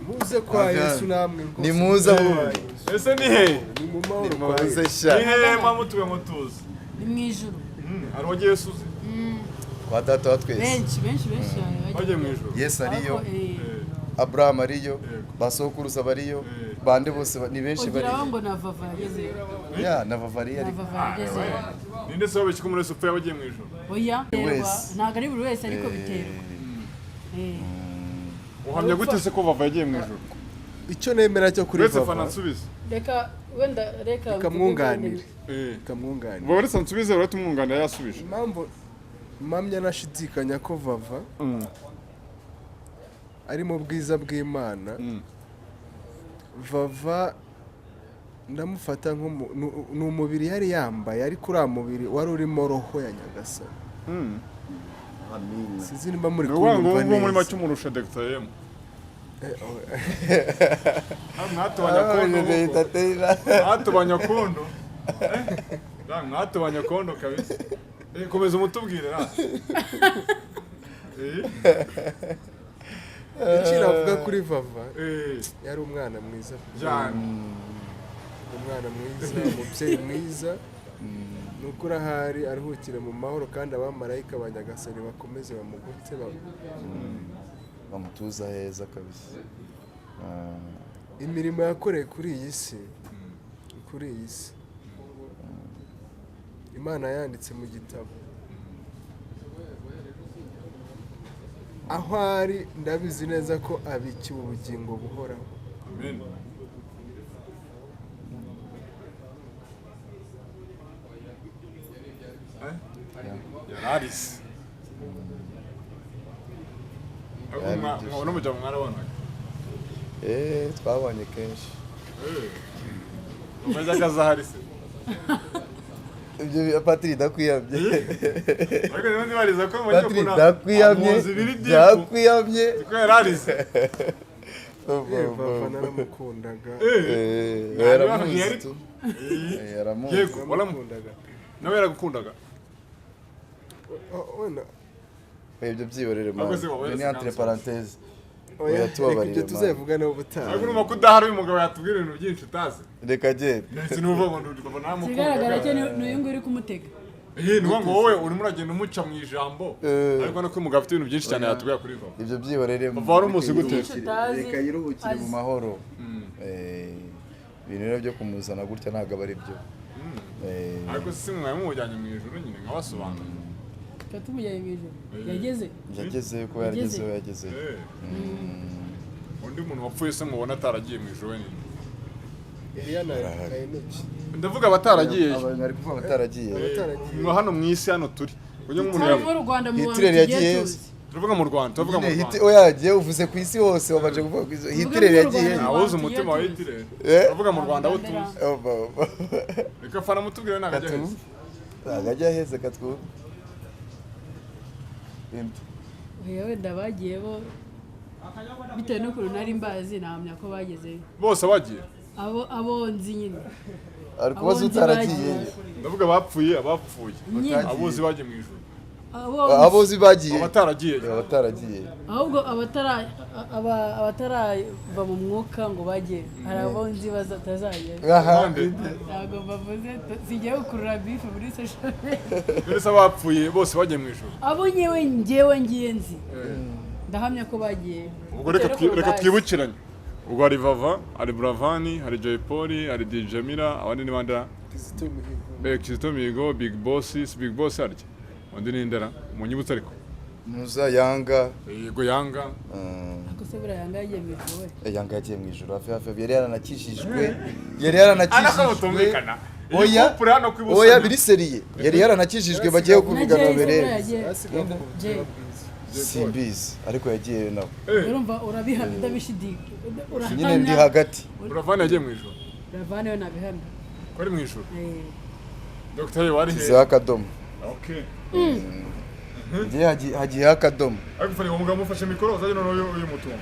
Muze kwa Yesu namwe rwose. Nimuze ahubwo. Ese ni hehe? Ni mu mahoro kwa Nimuze Yesu. sha. Ni hehe mwamutuye ngo tuzi? Ni mu ijuru. Hari uwagiye Yesu uzi? Kwa Data wa twese. Benshi benshi benshi cyane. Bagiye mu ijuru. Yesu ariyo. Ariko, Abraham ariyo. Yego. Basokuruza bariyo. Eh. Bande bose ni benshi ugira bariyo. ngo na Vava yagezeyo. Ya na Vavariya Na ariko. Vava yagezeyo. Ninde se wabeshye ko muri Yesu upfa yabagiye mu ijuru? Oya. Wese. Ntabwo ari buri wese ariko biterwa. Uhamya gute se ko Vava yagiye mu ijuru? Icyo nemera cyo kuri Uretse Vava Fana nsubize. Reka wenda reka Reka mwunganire. Eh. Kamwunganire. Ubwo uretse nsubize uretse umwunganira yasubije. Impamvu mpamya nashidikanya ko Vava ari mu bwiza bw'Imana, Vava ndamufata ni umubiri yari yambaye, ariko uriya mubiri wari urimo roho ya Nyagasani. Amina. Sinzi niba muri Ni ukuvuga ngo kunyumva ubwo muri neza. make umurusha Dr. M. Ah, mwatubanya kondo koko. Mwatubanya kondo. Eh? Ra, mwatubanya kondo kabisa. Komeza umutubwire ra. Icyo navuga kuri Vava, yari umwana mwiza. Cyane. Umwana mwiza, umubyeyi mwiza. Ni ukuri ahari aruhukire mu mahoro kandi abamarayika ba Nyagasani bakomeze bamugutse Bamutuza heza kabisa. Imirimo yakoreye kuri iyi si, kuri iyi si Imana yanditse mu gitabo. Aho ari ndabizi neza ko abikiwe ubugingo buhoraho. Amen. Yararise. Ariko n'umujya mwarabonaga? Eh, twabonye kenshi. Umeze akazahari se? Ibyo Patiri, ndakwiyamye. Ariko niba ndibariza ko mubonye Patiri, ukuntu ndakwiyamye. amuzi biri deep. Ndakwiyamye. Ko yararize. Papa naramukundaga. Eh, yaramuzi tu. Eh, yaramuzi. Yego, Naramukundaga. Nawe yaragukundaga? Oh, wenda. Ibyo byihorere, man. Ahubwo se waba Ibyo ni yarase entre kanzu. parenthèse. Oya, Oya, reka tubabarire, ibyo man. tuzabivuganeho ubutaha. Ariko urumva ko udahari, uyu mugabo yatubwira ibintu byinshi utazi. Reka genda. Ndetse n'uvuga ngo ndi papa Ikigaragara cyo naramukundaga. ni uyu nguyu uri kumutega. Eh, ni ngo wowe urimo uragenda umuca mu ijambo, Eh. ariko no ko umugabo afite ibintu byinshi cyane yatubwira kuri Vava. Ibyo byihorere. Papa wari umuzi gute? Byinshi utazi, Reka yiruhukire mu azi. mahoro. Eh, ibintu rero byo kumuzana gutya ntabwo aba ari byo. Eh, Ariko si mwari mumujyanye mu ijuru nyine nkabasobanurira? Tuba tumujyanye mu ijuru, yageze. Yagezeyo, kuba yaragezeyo, yagezeyo. Eh. Undi muntu wapfuye se mubona ataragiye mu ijuru we ni Eliya na Enoki. Ndavuga abataragiyeyo. Abantu bari kuvuga bataragiye. Abataragiye. Ngo hano mu isi hano turi ujye nk'umuntu Hano yavuga. mu Rwanda, mu bantu Hitler tugiye yagiye. tuzi. Turavuga mu Rwanda, turavuga mu Nyine Rwanda. Oya, yagiye, uvuze ku isi hose, wabanje kuvuga ku isi. Hitler mu yagiye. Rwanda. Ntawuzi umutima wa Hitler. Eh? Turavuga mu Rwanda abo tuzi. Oba, oba. Reka fana mutubwire, ntabwo ajya heza. Ntabwo ajya aheza, katwumve. Indi. Oya, wenda bagiye bo bitewe n'ukuntu nari mbazi, nahamya ko bagezeyo. Bose bagiye? Abo nzi nyine. Ari kubaza Abo nzi utaragiyeyo. bagiye. Ndavuga abapfuye, abapfuye. Nyine. Abuzi bagiye mu ijuru. Abo Abo uzi bagiye. Abataragiye. Abataragiye. Ahubwo abatarava mu mwuka ngo bajye, hari abo nzi batazajyayo. Aha. Nande? Ntabwo bavuze, sigiye gukurura beef muri social media. Mbese abapfuye bose bagiye mu ijuru? Abo nyewe ngewe ngiye nzi, ndahamya ko bagiye. Ubwo reka Bitewe n'ukuntu reka bazi. twibukiranye. Ubwo hari Vava, hari Buravani, hari Jay Polly, hari DJ Mira, abandi ni bande? Kizito Mihigo. Eh, Kizito Mihigo, Big Boss, si Big Boss harya undi ni Ndera munyibutse ariko. Muza Yanga. Yego, Yanga. Ariko se buriya Yanga yagiye mu ijuru we? Eh, Yanga yagiye mu ijuru hafi hafi, yari yaranakijijwe, yari yaranakijijwe. Ariko mutumvikana. Iyi Oya. couple hano ku ibuso. Oya, biri sérieux, yari yaranakijijwe, bagiye Na kuvuga Jay se mbere. buriya yagiye? Basigaye bavuga Jay. ubutumwa bwiza. Simbizi, ariko yagiyeyo nawe. Urumva urabihamya udabishidika? Nyine ndi hagati. Buravani yagiye mu ijuru? Buravani we nabihamya. Ko ari mu ijuru? Eh. Dr. wari he? Shyizeho akadomo. Okay. Ngiye hagiyeho akadomo. Ariko fani uwo mugabo mufashe mikoro uzajya noneho uyu mutungo.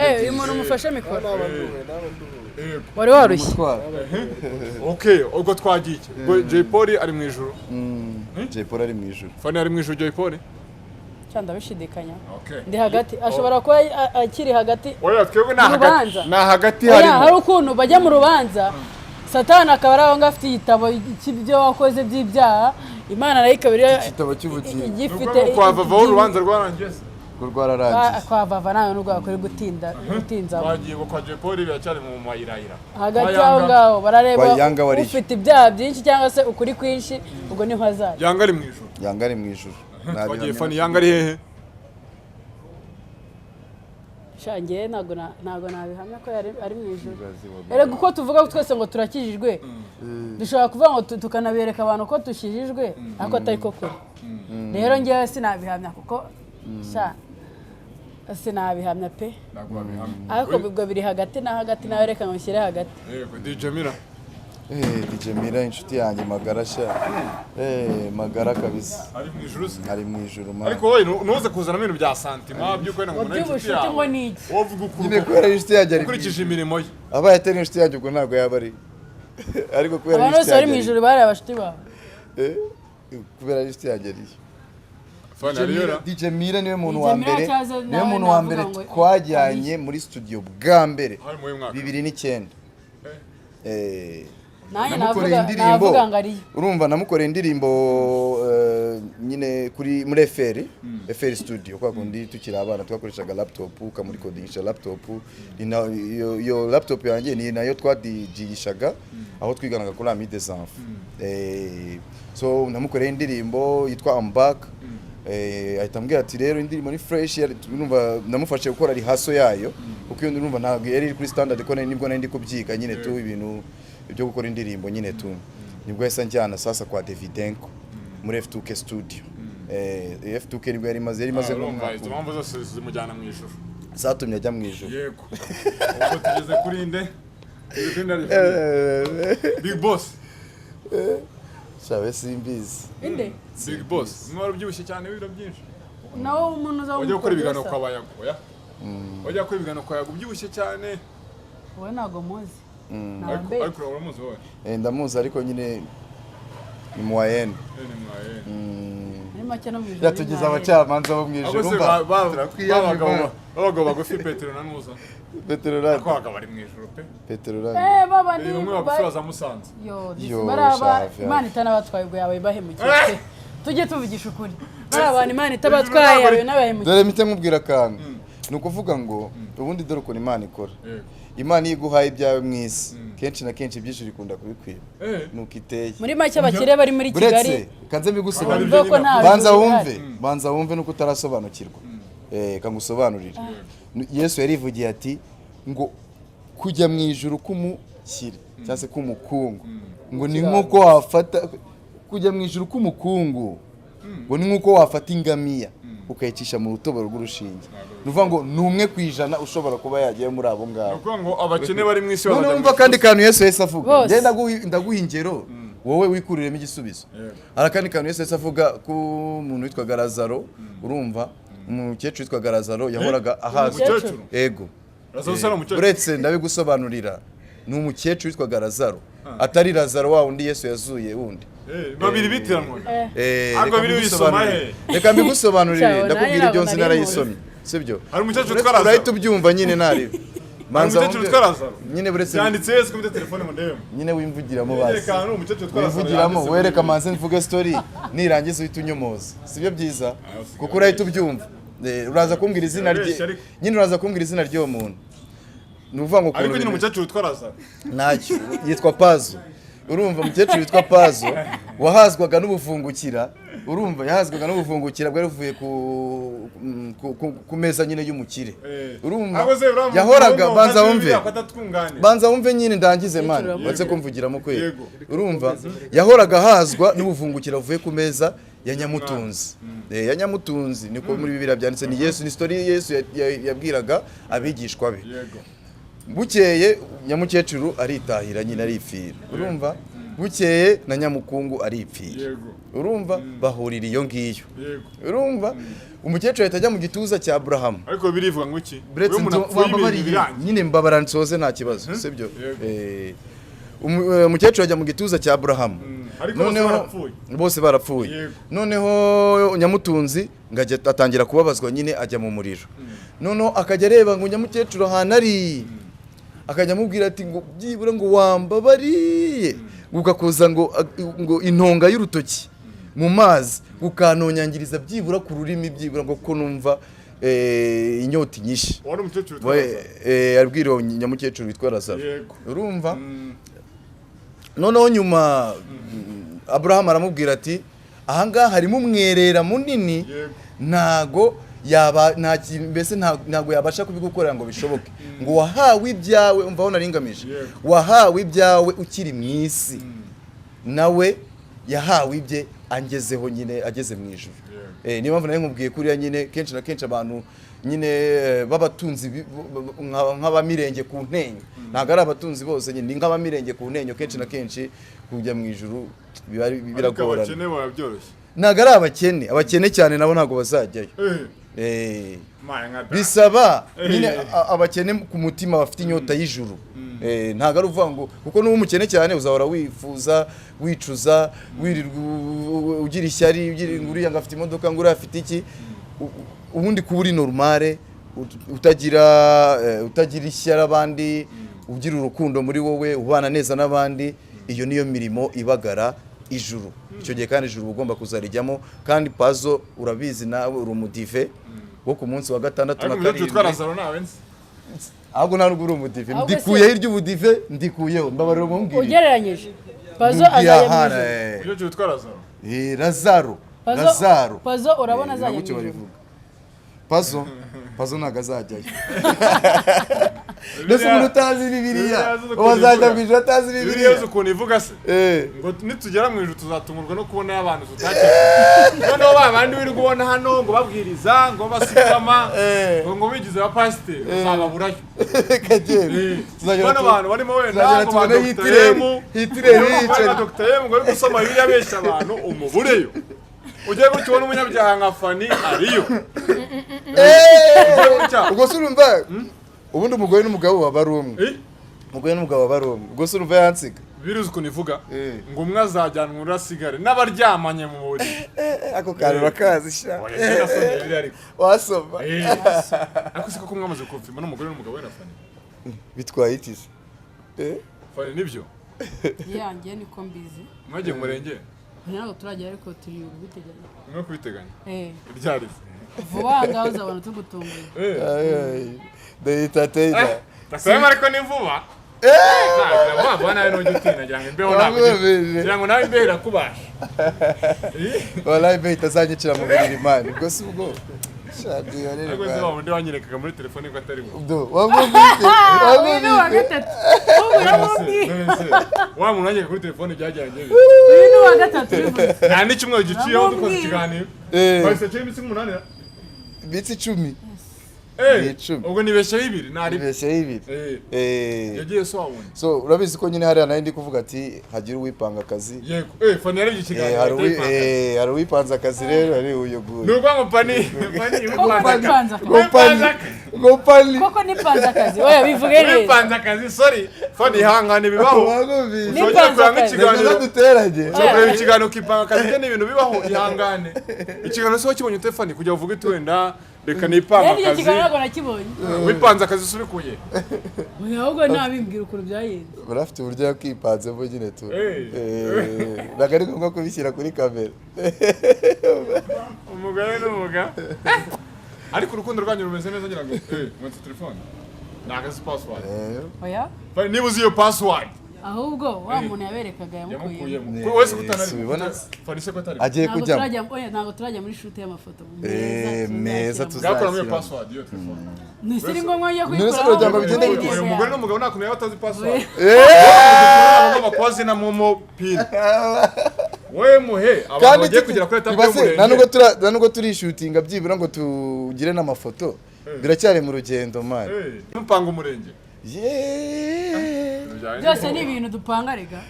Eh, uyu muntu mufashe mikoro. Naba nduwe, naba nduwe. Yego. Wari warushye. Umutwaro. Okay, ubwo twagiye, ubwo Jay Polly ari mu ijuru. Jay Polly ari mu ijuru. Fani ari mu ijuru, Jay Polly? Cyangwa ndabishidikanya. Okay. Ndi hagati, ashobora kuba akiri hagati. Oya, twebwe ni Mu hagati. rubanza. Ni hagati Oya, harimo. hari ukuntu bajya mu rubanza, Satani akaba ari aho ngaho afite igitabo cy'ibyo wakoze by'ibyaha, Imana nayo ikaba iri Igitabo cy'ubugingo. igifite. Ubwo kwa Vava urubanza rwarangiye se? Urwo rwararangiye. Kwa Vava nawe nubwo bakwiye gutinda gutinzamo. Twagiye ngo kwa Jay Polly biracyari mu mayirayira. Hagati Kwa aho Yanga- ngaho barareba Kwa Yanga wariyo. ufite ibyaha byinshi cyangwa se ukuri kwinshi, ubwo niho azajya. Yanga ari mu ijuru? Yanga ari mu ijuru. Twagiye, Fani, Yanga ari hehe? Sha, njyewe ntabwo nabihamya ko yari ari mu ijuru. Erega uko tuvuga twese ngo turakijijwe, dushobora kuvuga ngo tukanabereka abantu ko dukijijwe, ariko atari ko kuri. Rero njyewe sinabihamya kuko sha sinabihamya pe. Ntabwo wabihamya. Ariko ubwo biri hagati na hagati nawe, reka ngo nshyire hagati. Yego, DJ Mira? Eh, DJ Mira, inshuti yanjye magara sha. Eh, magara kabisa. Ari mu ijuru se? Ari mu ijuru, man. Ariko wowe ntuze kuzanamo ibintu bya sentiment by'uko wenda ngo umuntu ari inshuti By'ubushuti yawe. ngo ni iki? Wowe uvuga ukuri. Nyine kubera ari inshuti yanjye ari mu Ukurikije ijuru. imirimo ye. Abaye atari inshuti yanjye ubwo ntabwo yaba ari. Ariko kubera ari Abantu inshuti bose bari mu yanjye ari. ijuru bari abashuti bawe? Eh, kubera ari inshuti yanjye ariyo. Fani ariyo ra? DJ Mira niwe muntu DJ wa Mira mbere, cyaza niwe nawe muntu wa navuga mbere ngo twajyanye muri studio bwa mbere. Hari mu mwaka? 2009. Eh, Nanjye namukoreye navuga indirimbo. navuga ngo ariyo. Urumva namukoreye indirimbo, nyine kuri muri FR studio, kwa kundi tukiri abana twakoreshaga laptop, ukamurikodingisha laptop. Iyo laptop yanjye ni nayo twadigishaga aho twiganaga kuri Ami des Enfants. So namukoreye indirimbo yitwa I'm Back. Ahita ambwira ati rero indirimbo ni fresh. Urumva namufashe gukora rehearsal yayo, kuko iyo urumva ntabwo yari iri kuri standard, ko nibwo nari ndi kubyiga nyine tu, ibintu byo gukora indirimbo nyine tu. Nibwo yahise anjyana sasa kwa Davidenko muri F2K studio. F2K nibwo yari imaze Urumva nk'umwaka izo umwe. mpamvu zose zimujyana mu ijuru. Zatumye ajya mu ijuru. Yego, ubwo tugeze kuri nde? Tugeze kuri nde? Big Boss. Shawe, simbizi. Inde? Big Boss umwe wari ubyibushye cyane w'ibiro byinshi. Nawe umuntu uza. Wajya gukora ibiganiro kwa Bayago, oya, wajya gukora ibiganiro kwa Yago ubyibushye cyane. Wowe ntabwo muzi. Ariko Ntabwo. ariko uramuzi wowe? Ndamuzi, ariko nyine ni muwayene. Ni mwaye. Muri make no mu ijuru. Yatugize abacamanza bo mu ijuru. Ahubwo se Umva, turakwiyamye. b'abagabo, b'abagabo bagufi, Petero na Nuza. Petero Randi. Ariko abagabo bari mu ijuru pe. Petero Randi. Eh, baba ni Ni bamwe bagufi baza Musanze. Yo, disi Yo, baraba shafi, Imana itanabatwaye ubwo yabaye bahemukiye pe. Tujye tuvugisha ukuri, bari abantu Imana itabatwaye yabaye n'abahemukiye. Dore mpite nkubwira akantu. Ni ukuvuga ngo ubundi dore ukuntu Imana ikora. Imana iyo iguhaye ibyawe mu isi, kenshi na kenshi ibyinshi bikunda kubikwiba. Nuko iteye. Muri make abakire bari muri Kigali Buretse kanze mbigusobanurire. bumve ko nta Banza bijuru wumve, bihari. banza wumve nuko utarasobanukirwa. Kangusobanurire. Yesu yarivugiye ati ngo kujya mu ijuru k'umukire cyangwa se k'umukungu ngo ni nk'uko wafata, kujya mu ijuru k'umukungu ngo ni nk'uko wafata ingamiya ukayicisha mu rutoboro rw'urushinge. Ni ukuvuga ngo ni 1% ushobora kuba yagiye muri abo Ni ngabo. ukuvuga ngo abakene bari mu isi None bazajya mu wumva ijuru. akandi kantu Yesu yahise avuga. Bose. Njye ndaguha ingero, wowe wikuriremo igisubizo. Hari akandi kantu Yesu yahise avuga ku muntu witwaga Lazaro. Urumva, umukecuru witwaga Lazaro yahoraga ahazwa. Umukecuru? Ego. Lazaro usa n'umukecuru? Uretse ndabigusobanurira, ni umukecuru witwaga Lazaro, atari Lazaro wa wundi Yesu yazuye wundi. Babiri bitiranwa. Reka Ariko biri wisoma mbigusobanurire. he? Reka mbigusobanurire. Cyawe, Ndakubwira nanjye ibyo nzi, ntabwo nari narayisomye, sibyo? Hari umukecuru witwa Lazaro. Urahita ubyumva nyine ntarebe. Manza Umukecuru wumve. witwa Lazaro. Nyine buretse. Byanditse Yesu kuri telefone ngo ndebemo. Nyine wimvugiramo basi. Yereka ahantu umukecuru witwa Lazaro Wivugiramo. yanditse muri Wereka. Bibiliya. Manze mvuge story, nirangiza uhita unyomoza, sibyo byiza? Usigaye Kuko urahita ubyumva. Uraza kumbwira izina rye. Urabeshya ariko. Nyine uraza kumbwira izina ry'uwo muntu. Ni ukuvuga ngo Ariko ukuntu nyine bimeze. umukecuru witwa Lazaro. Ntacyo, yitwa Pazo. Urumva, umukecuru witwa Pazo wahazwaga n'ubuvungukira. Urumva, yahazwaga n'ubuvungukira bwari buvuye ku meza nyine y'umukire. Urumva, Ahubwo se uriya yahoraga muntu banza wumva wumve. Bibiliya ko atatwunganira. Banza wumve nyine ndangize, man. Umukecuru. Uretse kumvugiramo kweli. Yego. Urumva, yahoraga ahazwa n'ubuvungukira buvuye ku meza ya nyamutunzi. Ya nyamutunzi, niko muri Bibiliya byanditse. Ni Yesu, ni story Yesu yabwiraga abigishwa be. Bukeye nyamukecuru aritahira nyine, aripfira. Urumva, bukeye na nyamukungu aripfira. Urumva, bahurira iyo ngiyo. Urumva, umukecuru ahita ajya mu gituza cya Aburahamu. Ariko birivuga ngo iki? Buretse. Iyo umuntu apfuye ibintu Wambabariye. birangiye. Nyine mbabara nsoze, nta kibazo, sibyo? Yego. Umukecuru ajya mu gituza cya Aburahamu. Ariko bose barapfuye. Bose barapfuye. Noneho nyamutunzi ngo ajya atangira kubabazwa nyine, ajya mu muriro. Noneho akajya areba ngo nyamukecuru ahantu ari, akajya amubwira ati ngo byibura ngo wambabariye ngo ugakoza ngo intonga y'urutoki mu mazi ukanonyangiriza byibura ku rurimi, byibura ngo ko numva inyota inyishe. Wari umukecuru witwa We, Lazaro. abwira uwo nyamukecuru witwa Lazaro. Urumva, noneho nyuma Aburahamu aramubwira ati ahangaha harimo umwerera munini. Ntago yaba nta kintu mbese ntago yabasha kubigukorera ngo bishoboke, ngo wahawe ibyawe. Umva aho naringamije. Wahawe ibyawe ukiri mu isi, nawe yahawe ibye angezeho nyine, ageze mu ijuru. Niyo mpamvu nari nkubwiye kuriya nyine, kenshi na kenshi abantu nyine b'abatunzi nk'abamirenge ku ntenyo, ntabwo ari abatunzi bose nyine, ni nk'abamirenge ku ntenyo, kenshi na kenshi kujya mu ijuru biba Ariko biragorana. abakene biba byoroshye. Ntabwo ari abakene, abakene cyane nabo ntabwo bazajyayo. Maye nka data. Bisaba nyine abakene ku mutima bafite inyota y'ijuru. Ntabwo ari uvuga ngo kuko n'uba umukene cyane uzahora wifuza, wicuza, wirirwa ugira ishyari, ugira ngo uriya ngo afite imodoka, ngo uriya afite iki. Ubundi kuba uri normale, utagira ishyari abandi, ugira urukundo muri wowe, ubana neza n'abandi, iyo niyo mirimo ibagara ijuru. Icyo gihe kandi ijuru uba ugomba kuzarijyamo. Kandi Pazo, urabizi nawe uri umudive wo ku munsi wa gatandatu Ariko na umukecuru witwa karindwi. Lazaro ntawe nzi. Ahubwo nta nubwo uri umudive. Ahubwo se- Ndikuyeho iry'ubudive, ndikuyeho, mbabarira umumbwire. Ugereranyije Pazo azajya mu ijuru? Umukecuru witwa Lazaro. Lazaro. Pazo- Lazaro. Pazo urabona azajya mu Gutyo ijuru? babivuga. Pazo, Pazo ntabwo azajyayo. Mbese umuntu utazi Bibiliya, Bibiliya uzi ukuntu wazajya ivuga. mu ijuru atazi Bibiliya Bibiliya? uzi ukuntu ivuga se? Eh. Ngo nitugera mu ijuru tuzatungurwa no kubona abantu tutakeka. Noneho ba bandi wirirwa ubona hano ngo babwiriza, ngo basukama, Eh. ngo bigize abapasiteri, uzababurayo. Kagenda. Eh. Tuzagera Bano bantu barimo wenda tuzagera ngo ba tubone Dr. Hitler, M, Hitler ngo yicaye. ba Dr. M ngo ari gusoma Bibiliya abeshya abantu, umubureyo. Ugiye gutya ubona umunyabyaha nka Fani ariyo. Eh! Ugiye gutya. Ubwo se urumva ubundi umugore n'umugabo baba ari umwe? Eh? Umugore n'umugabo baba ari umwe, ubwo se urumva yansiga? Bibiliya uzi ukuntu ivuga? Eh. Ngo umwe azajyanwa undi asigare n'abaryamanye mu buriri. Eh, ako kantu urakazi sha. Oya, njye nasomye Bibiliya ariko. Wasoma. Eh. Ariko siko ko mwamaze gukopfima n'umugore n'umugabo we na Fani? Bitwaye iki se? Eh? Fani, nibyo? Yanjye niko mbizi. Mwagiye mu murenge? Ntabwo turagera, ariko turi kubiteganya. Mwe kubiteganya? Eh. Ryari? Vuba aha ngaha uzabona tugutunguye. Eh. Ay, ay. Dahita teta. Tasema ariko ni vuba. Eh. Vuba vuba nawe ntujya utinya, ngira ngo imbeho ntabwo Wamwumvise. ngira ngo nawe imbeho irakubasha. Eh. Wallahi be itazanyicira mu buriri, man. Ubwo si ubwo. Shadi yarere. Ariko se wa wundi wanyerekaga muri telefone ko atari we? Do. Wamwumvise. Uyu ni uwa Wamwumvise. gatatu. Ubu uramubwiye. None se, wa muntu wanyereka kuri telefone byajyanye bite? Uyu ni uwa gatatu ubivuze. Nta n'icyumweru giciyeho dukoze Uramubwiye. ikiganiro. Eh. Bahise cyo iminsi 8 na? Iminsi 10. Eh. Ni 10. Ubwo nibeshyeho ibiri nari. Ibeshyeho ibiri. Eh. Eh. Yagiye so wa wundi. So urabizi ko nyine hariya nari ndi kuvuga ati hagira uwipanga akazi. Yego. Eh, Fani yarebye Eh, ikiganiro. hari uwi- atayipanga. hari uwipanze akazi rero, ari uyu Ni nguyu. ukuvuga ngo Fani, Fani Koko wipanze akazi. nipanze akazi. Ngo Fani, ngo Fani. Koko nipanze akazi. Oya, bivuge neza. Wipanze akazi, sorry. Fani, ihangane, bibaho. Wamwumvise. Ni- Ushobora kureba akazi. nk'ikiganiro. Reka duteranye. Ushobora kureba ikiganiro ukipanga akazi, ibyo ni ibintu bibaho, ihangane. Ikiganiro se wakibonye ute, Fani, kugira uvuge uti wenda reka nipange Rero icyo akazi? kiganiro ntabwo nakibonye. Wipanze akazi usubikuye. Oya, ahubwo ntabimbwira ukuntu byagenze. Urafite uburyo yakwipanzemo nyine tu. Eh. Eh, ntabwo ari ngombwa kubishyira kuri kamera. Umugore n'umugabo. Ariko urukundo rwanyu rumeze neza, ngira ngo. Eh, mwetse telefone. Ntabwo azi password. Eh, Oya. Fani, niba uzi iyo password Ahubwo wa muntu yaberekaga yamukuyemo. yamukuyemo. Ko wese kutanari. Si ubibona? Fani se ko atari. Agiye Ntabwo kujyamo. turajya, oya, ntabwo turajya muri shoot y'amafoto. Eh, meza Bwakuramo iyo tuzashyiramo. password iyo telefone. Ni siri ngombwa yo None se kuyikuraho. kugira ngo bigende bite? Uyu mugore n'umugabo nta kuntu yaba atazi password. Eh! Agomba kuba azi na momo pin. Wowe muhe abantu Kandi bagiye kugera kuri etape Ibase, nta y'umurenge. nubwo nta nubwo turishutinga byibura ngo tugire n'amafoto, biracyari mu rugendo, man. Eh, mupanga umurenge. Yeah. Byose ni ibintu dupanga rega.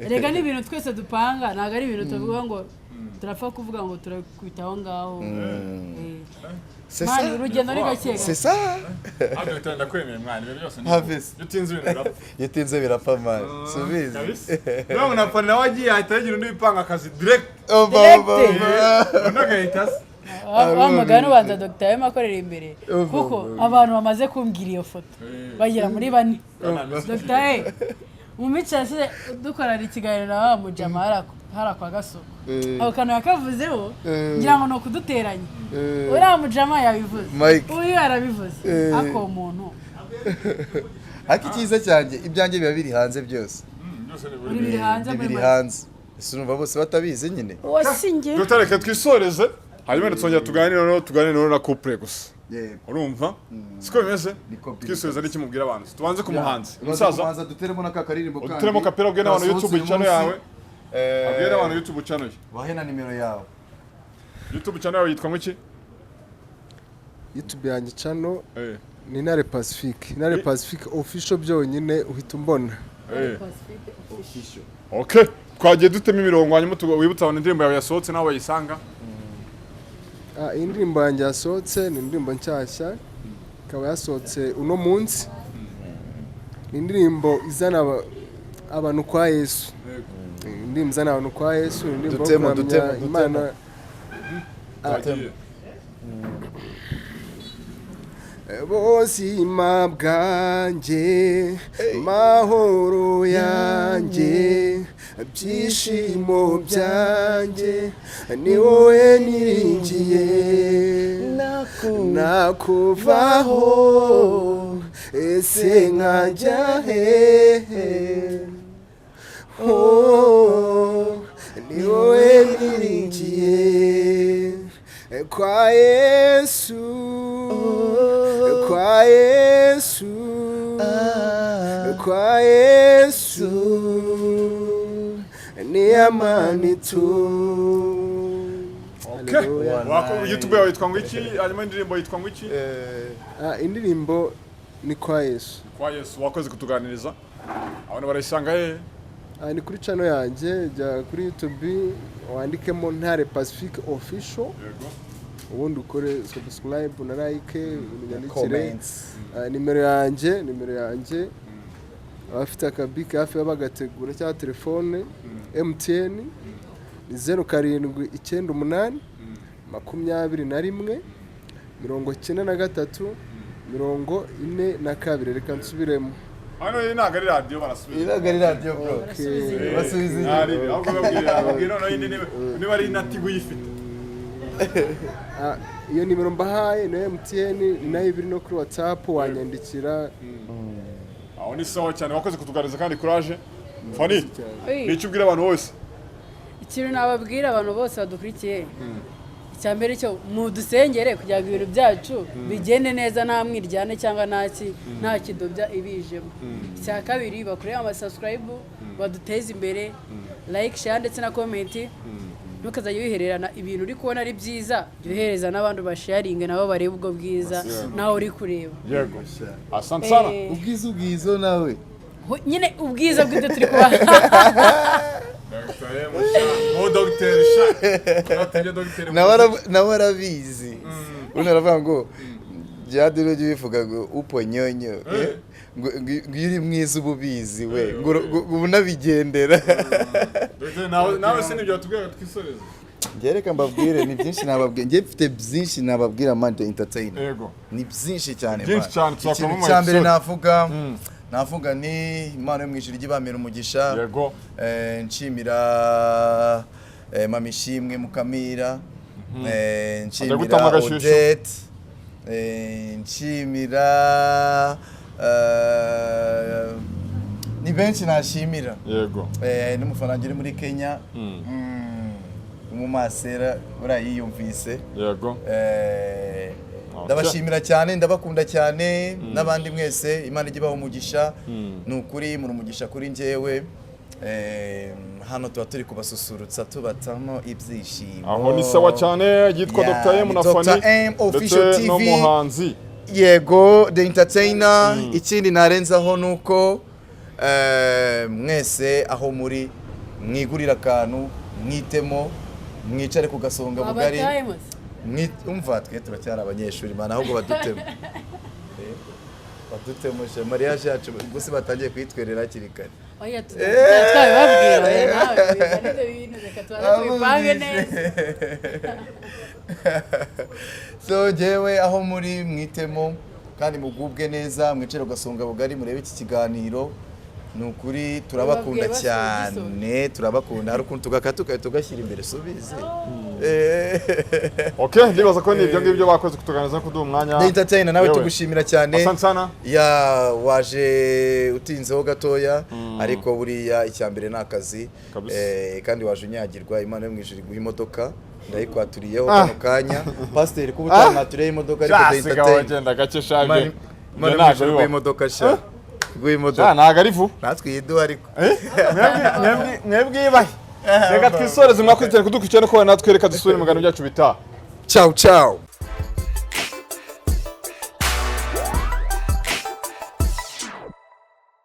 Rega ni ibintu twese dupanga, ntabwo ari ibintu tuvuga ngo turapfa kuvuga ngo turakubita aho ngaho. Eh. C'est Mani, ça. urugendo ni gake. C'est ça. Ah, Dr. ndakwemeye mwana, ibintu byose ni. Have it. Iyo utinze ibintu birapfa. Iyo utinze birapfa, man. Subizi. Kabisa. None na Fani nawe agiye ahita yagira undi wipanga akazi direct. Oba, oba, Direct. oba. Undi agahita asa. Wa mugani ubanza Dr. M akorera imbere, Uva, kuko uva. abantu bamaze kumbwira iyo foto Eh. bagera muri bane. Urabona. Dr. E mu minsi yashize dukorana ikiganiro na wa mujama hariya kwa Gasoko, Eh. ako kantu yakavuzeho, Eh. ngira ngo ni ukuduteranya. Eh. Uriya mujama yabivuze, Mike. uyu yarabivuze. Eh. Ariko uwo muntu Ariko icyiza cyanjye, ibyanjye biba biri hanze byose. Byose ni uri buri. biri hanze muri Biri make. hanze. Ese urumva bose batabizi nyine? Wasinge. Dr. reka twisoreze hanyuma twongera tuganire noneho, tuganire noneho na couple gusa. Yego. Urumva? Siko bimeze? Niko biri. Twisoreza n'iki mubwira abantu? Tubanze ku muhanzi. Umusaza Umusaza, kubanza duteremo na ka karirimbo kandi. uduteremo kapera ubwire n'abantu Kasohotse YouTube uyu channel munsi. yawe. Eh, Abwire n'abantu YouTube channel ye. Bahe na nimero yawe. YouTube channel yawe yitwa ngo iki? YouTube yanjye channel Eh. ni Intare Pacifique, Intare Pacifique Official byonyine uhita umbona. Eh. Okay. Twagiye dutema imirongo hanyuma wibutsa abantu indirimbo yawe yasohotse nawe bayisanga. Ah, iyi ndirimbo yanjye yasohotse ni indirimbo nshyashya, ikaba yasohotse uno munsi. Ni indirimbo izana abantu kwa Yesu. Ni indirimbo izana abantu kwa Yesu, ni indirimbo yo Dutemo, kuramya dutemo, dutemo. Imana. Twagiye. Buzima bwanjye, mahoro yanjye, byishimo byanjye, ni wowe niringiye. Nakuvaho ese nkajya hehe? Oh, ni wowe niringiye. Kwa Yesu, kwa Yesu. Ni amani tu. Okay. Hallelujah. YouTube yawe yitwa ngo iki? Hanyuma indirimbo yitwa ngo iki? Ah, indirimbo ni Kwa Yesu. Kwa Yesu. Wakoze kutuganiriza. Abantu barayisanga hehe? Ah, ni kuri channel yanjye, jya kuri YouTube wandikemo Ntare Pacifique Official, ubundi ukore subscribe na like, unyandikire. Comments. Ah, nimero yanjye, abafite akabike hafi bagategura cyangwa telefone MTN, ni 0798 21 93 42. Reka nsubiremo. Hano iyi ntabwo ari radiyo, barasubiza. Ntabwo ari radiyo, bro. Okay. Basubiza inyuma. Ntari, ahubwo babwira noneho indi niba ari na Tigo uyifite. Ah, iyo nimero mbahaye ni MTN, ni nayo ibiri no kuri WhatsApp, wanyandikira. Aho ni sawa cyane, wakoze kutuganiriza kandi courage. Fani, Oyi. ni icyo ubwira abantu bose? Ikintu nababwira abantu bose badukurikiye, icya mbere cyo mudusengere kugira ngo ibintu byacu bigende neza, nta mwiryane cyangwa nta kidobya ibijemo. Icya kabiri, bakurebe amasubscribe, baduteze imbere, like, share ndetse na comment. Ntukazajya wihererana ibintu uri kubona ari byiza, jya uhereza n'abandi basharinge nabo barebe ubwo bwiza nawe uri kureba. Yego, asante sana. Ubwiza ubwizo nawe. Nyine ubwiza bw'ibyo turi kubaha. Dr. M sha. Mo Dr. sha. Natujye Dr. Nawe arabizi. Ubundi aravuga ngo jihadi ujya ubivuga ngo upo nyonyo, eh? Ngo iyo uri mwiza uba ubizi we, ngo uba unabigendera. Dr. nawe se nibyo watubwiraga twisoreze? Njye reka mbabwire, ni byinshi nababwira, njye mfite byinshi nababwira, man, the entertainer. Ni byinshi cyane, Byinshi man. cyane, tuzakoramo Ikintu cya mbere episode. navuga ni Imana yo mu ijuru ijye ibamera umugisha. Nshimira Mama Ishimwe Mukamira, nshimira gutanga agashyushyu. Odette, nshimira ni benshi nashimira. N'umufana wanjye uri muri Kenya, umumasera buriya yiyumvise. Ndabashimira cyane, ndabakunda cyane, n'abandi mwese Imana ijye ibaha umugisha. Ni ukuri muri umugisha kuri njyewe. Hano tuba turi kubasusurutsa, tubatamo ibyishimo. Aho ni sawa cyane, yitwa Yeah, Dr. M ni na Dr. Fanny M Official ndetse TV. n'umuhanzi. Yego, the entertainer. Ikindi narenzaho ni uko mwese aho muri mwigurira akantu, mwitemo, mwicare ku gasonga bugari. Abatayemo. Umva, twe turacyari abanyeshuri, mana, ahubwo badutemo. Badutemo sha, mariage yacu gusa batangiye kuyitwerera hakiri kare. Oya, twabibabwira. Oya, nawe bizana ibyo bintu, reka tubanze tubipange neza. So njyewe aho muri mwitemo kandi mugubwe neza, mwicare ugasonga bugari, murebe iki kiganiro. Ni ukuri turabakunda Bababwiye. cyane, turabakunda. Hari ukuntu tugakata tugashyira imbere, subizi. Okay, ndibaza ko ni ibyo ngibyo, bakoze kutuganiriza no kuduha umwanya. The entertainer, nawe Yewe. tugushimira cyane. Asante sana. Ya, waje utinzeho gatoya, ariko buriya icya mbere ni akazi. Kabisa. Kandi waje unyagirwa. Imana yo mu ijuru iguha imodoka, ndayikwaturiyeho kano kanya. Pasiteri, kuba utamwaturiyeho imodoka, ariko The Sigaho entertainer, wagenda gake sha. Imana Ibyo Imana yo mu ntabwo ijuru iguha bibaho. imodoka sha, iguha Sha, imodoka. ntabwo ari vuba. Natwe iyiduha ariko. Mwebwe ibahe, reka twisoreze. Mwakoze cyane kudukurikirana no kubana natwe, reka dusubire mu biganiro byacu bitaha. Ciao ciao.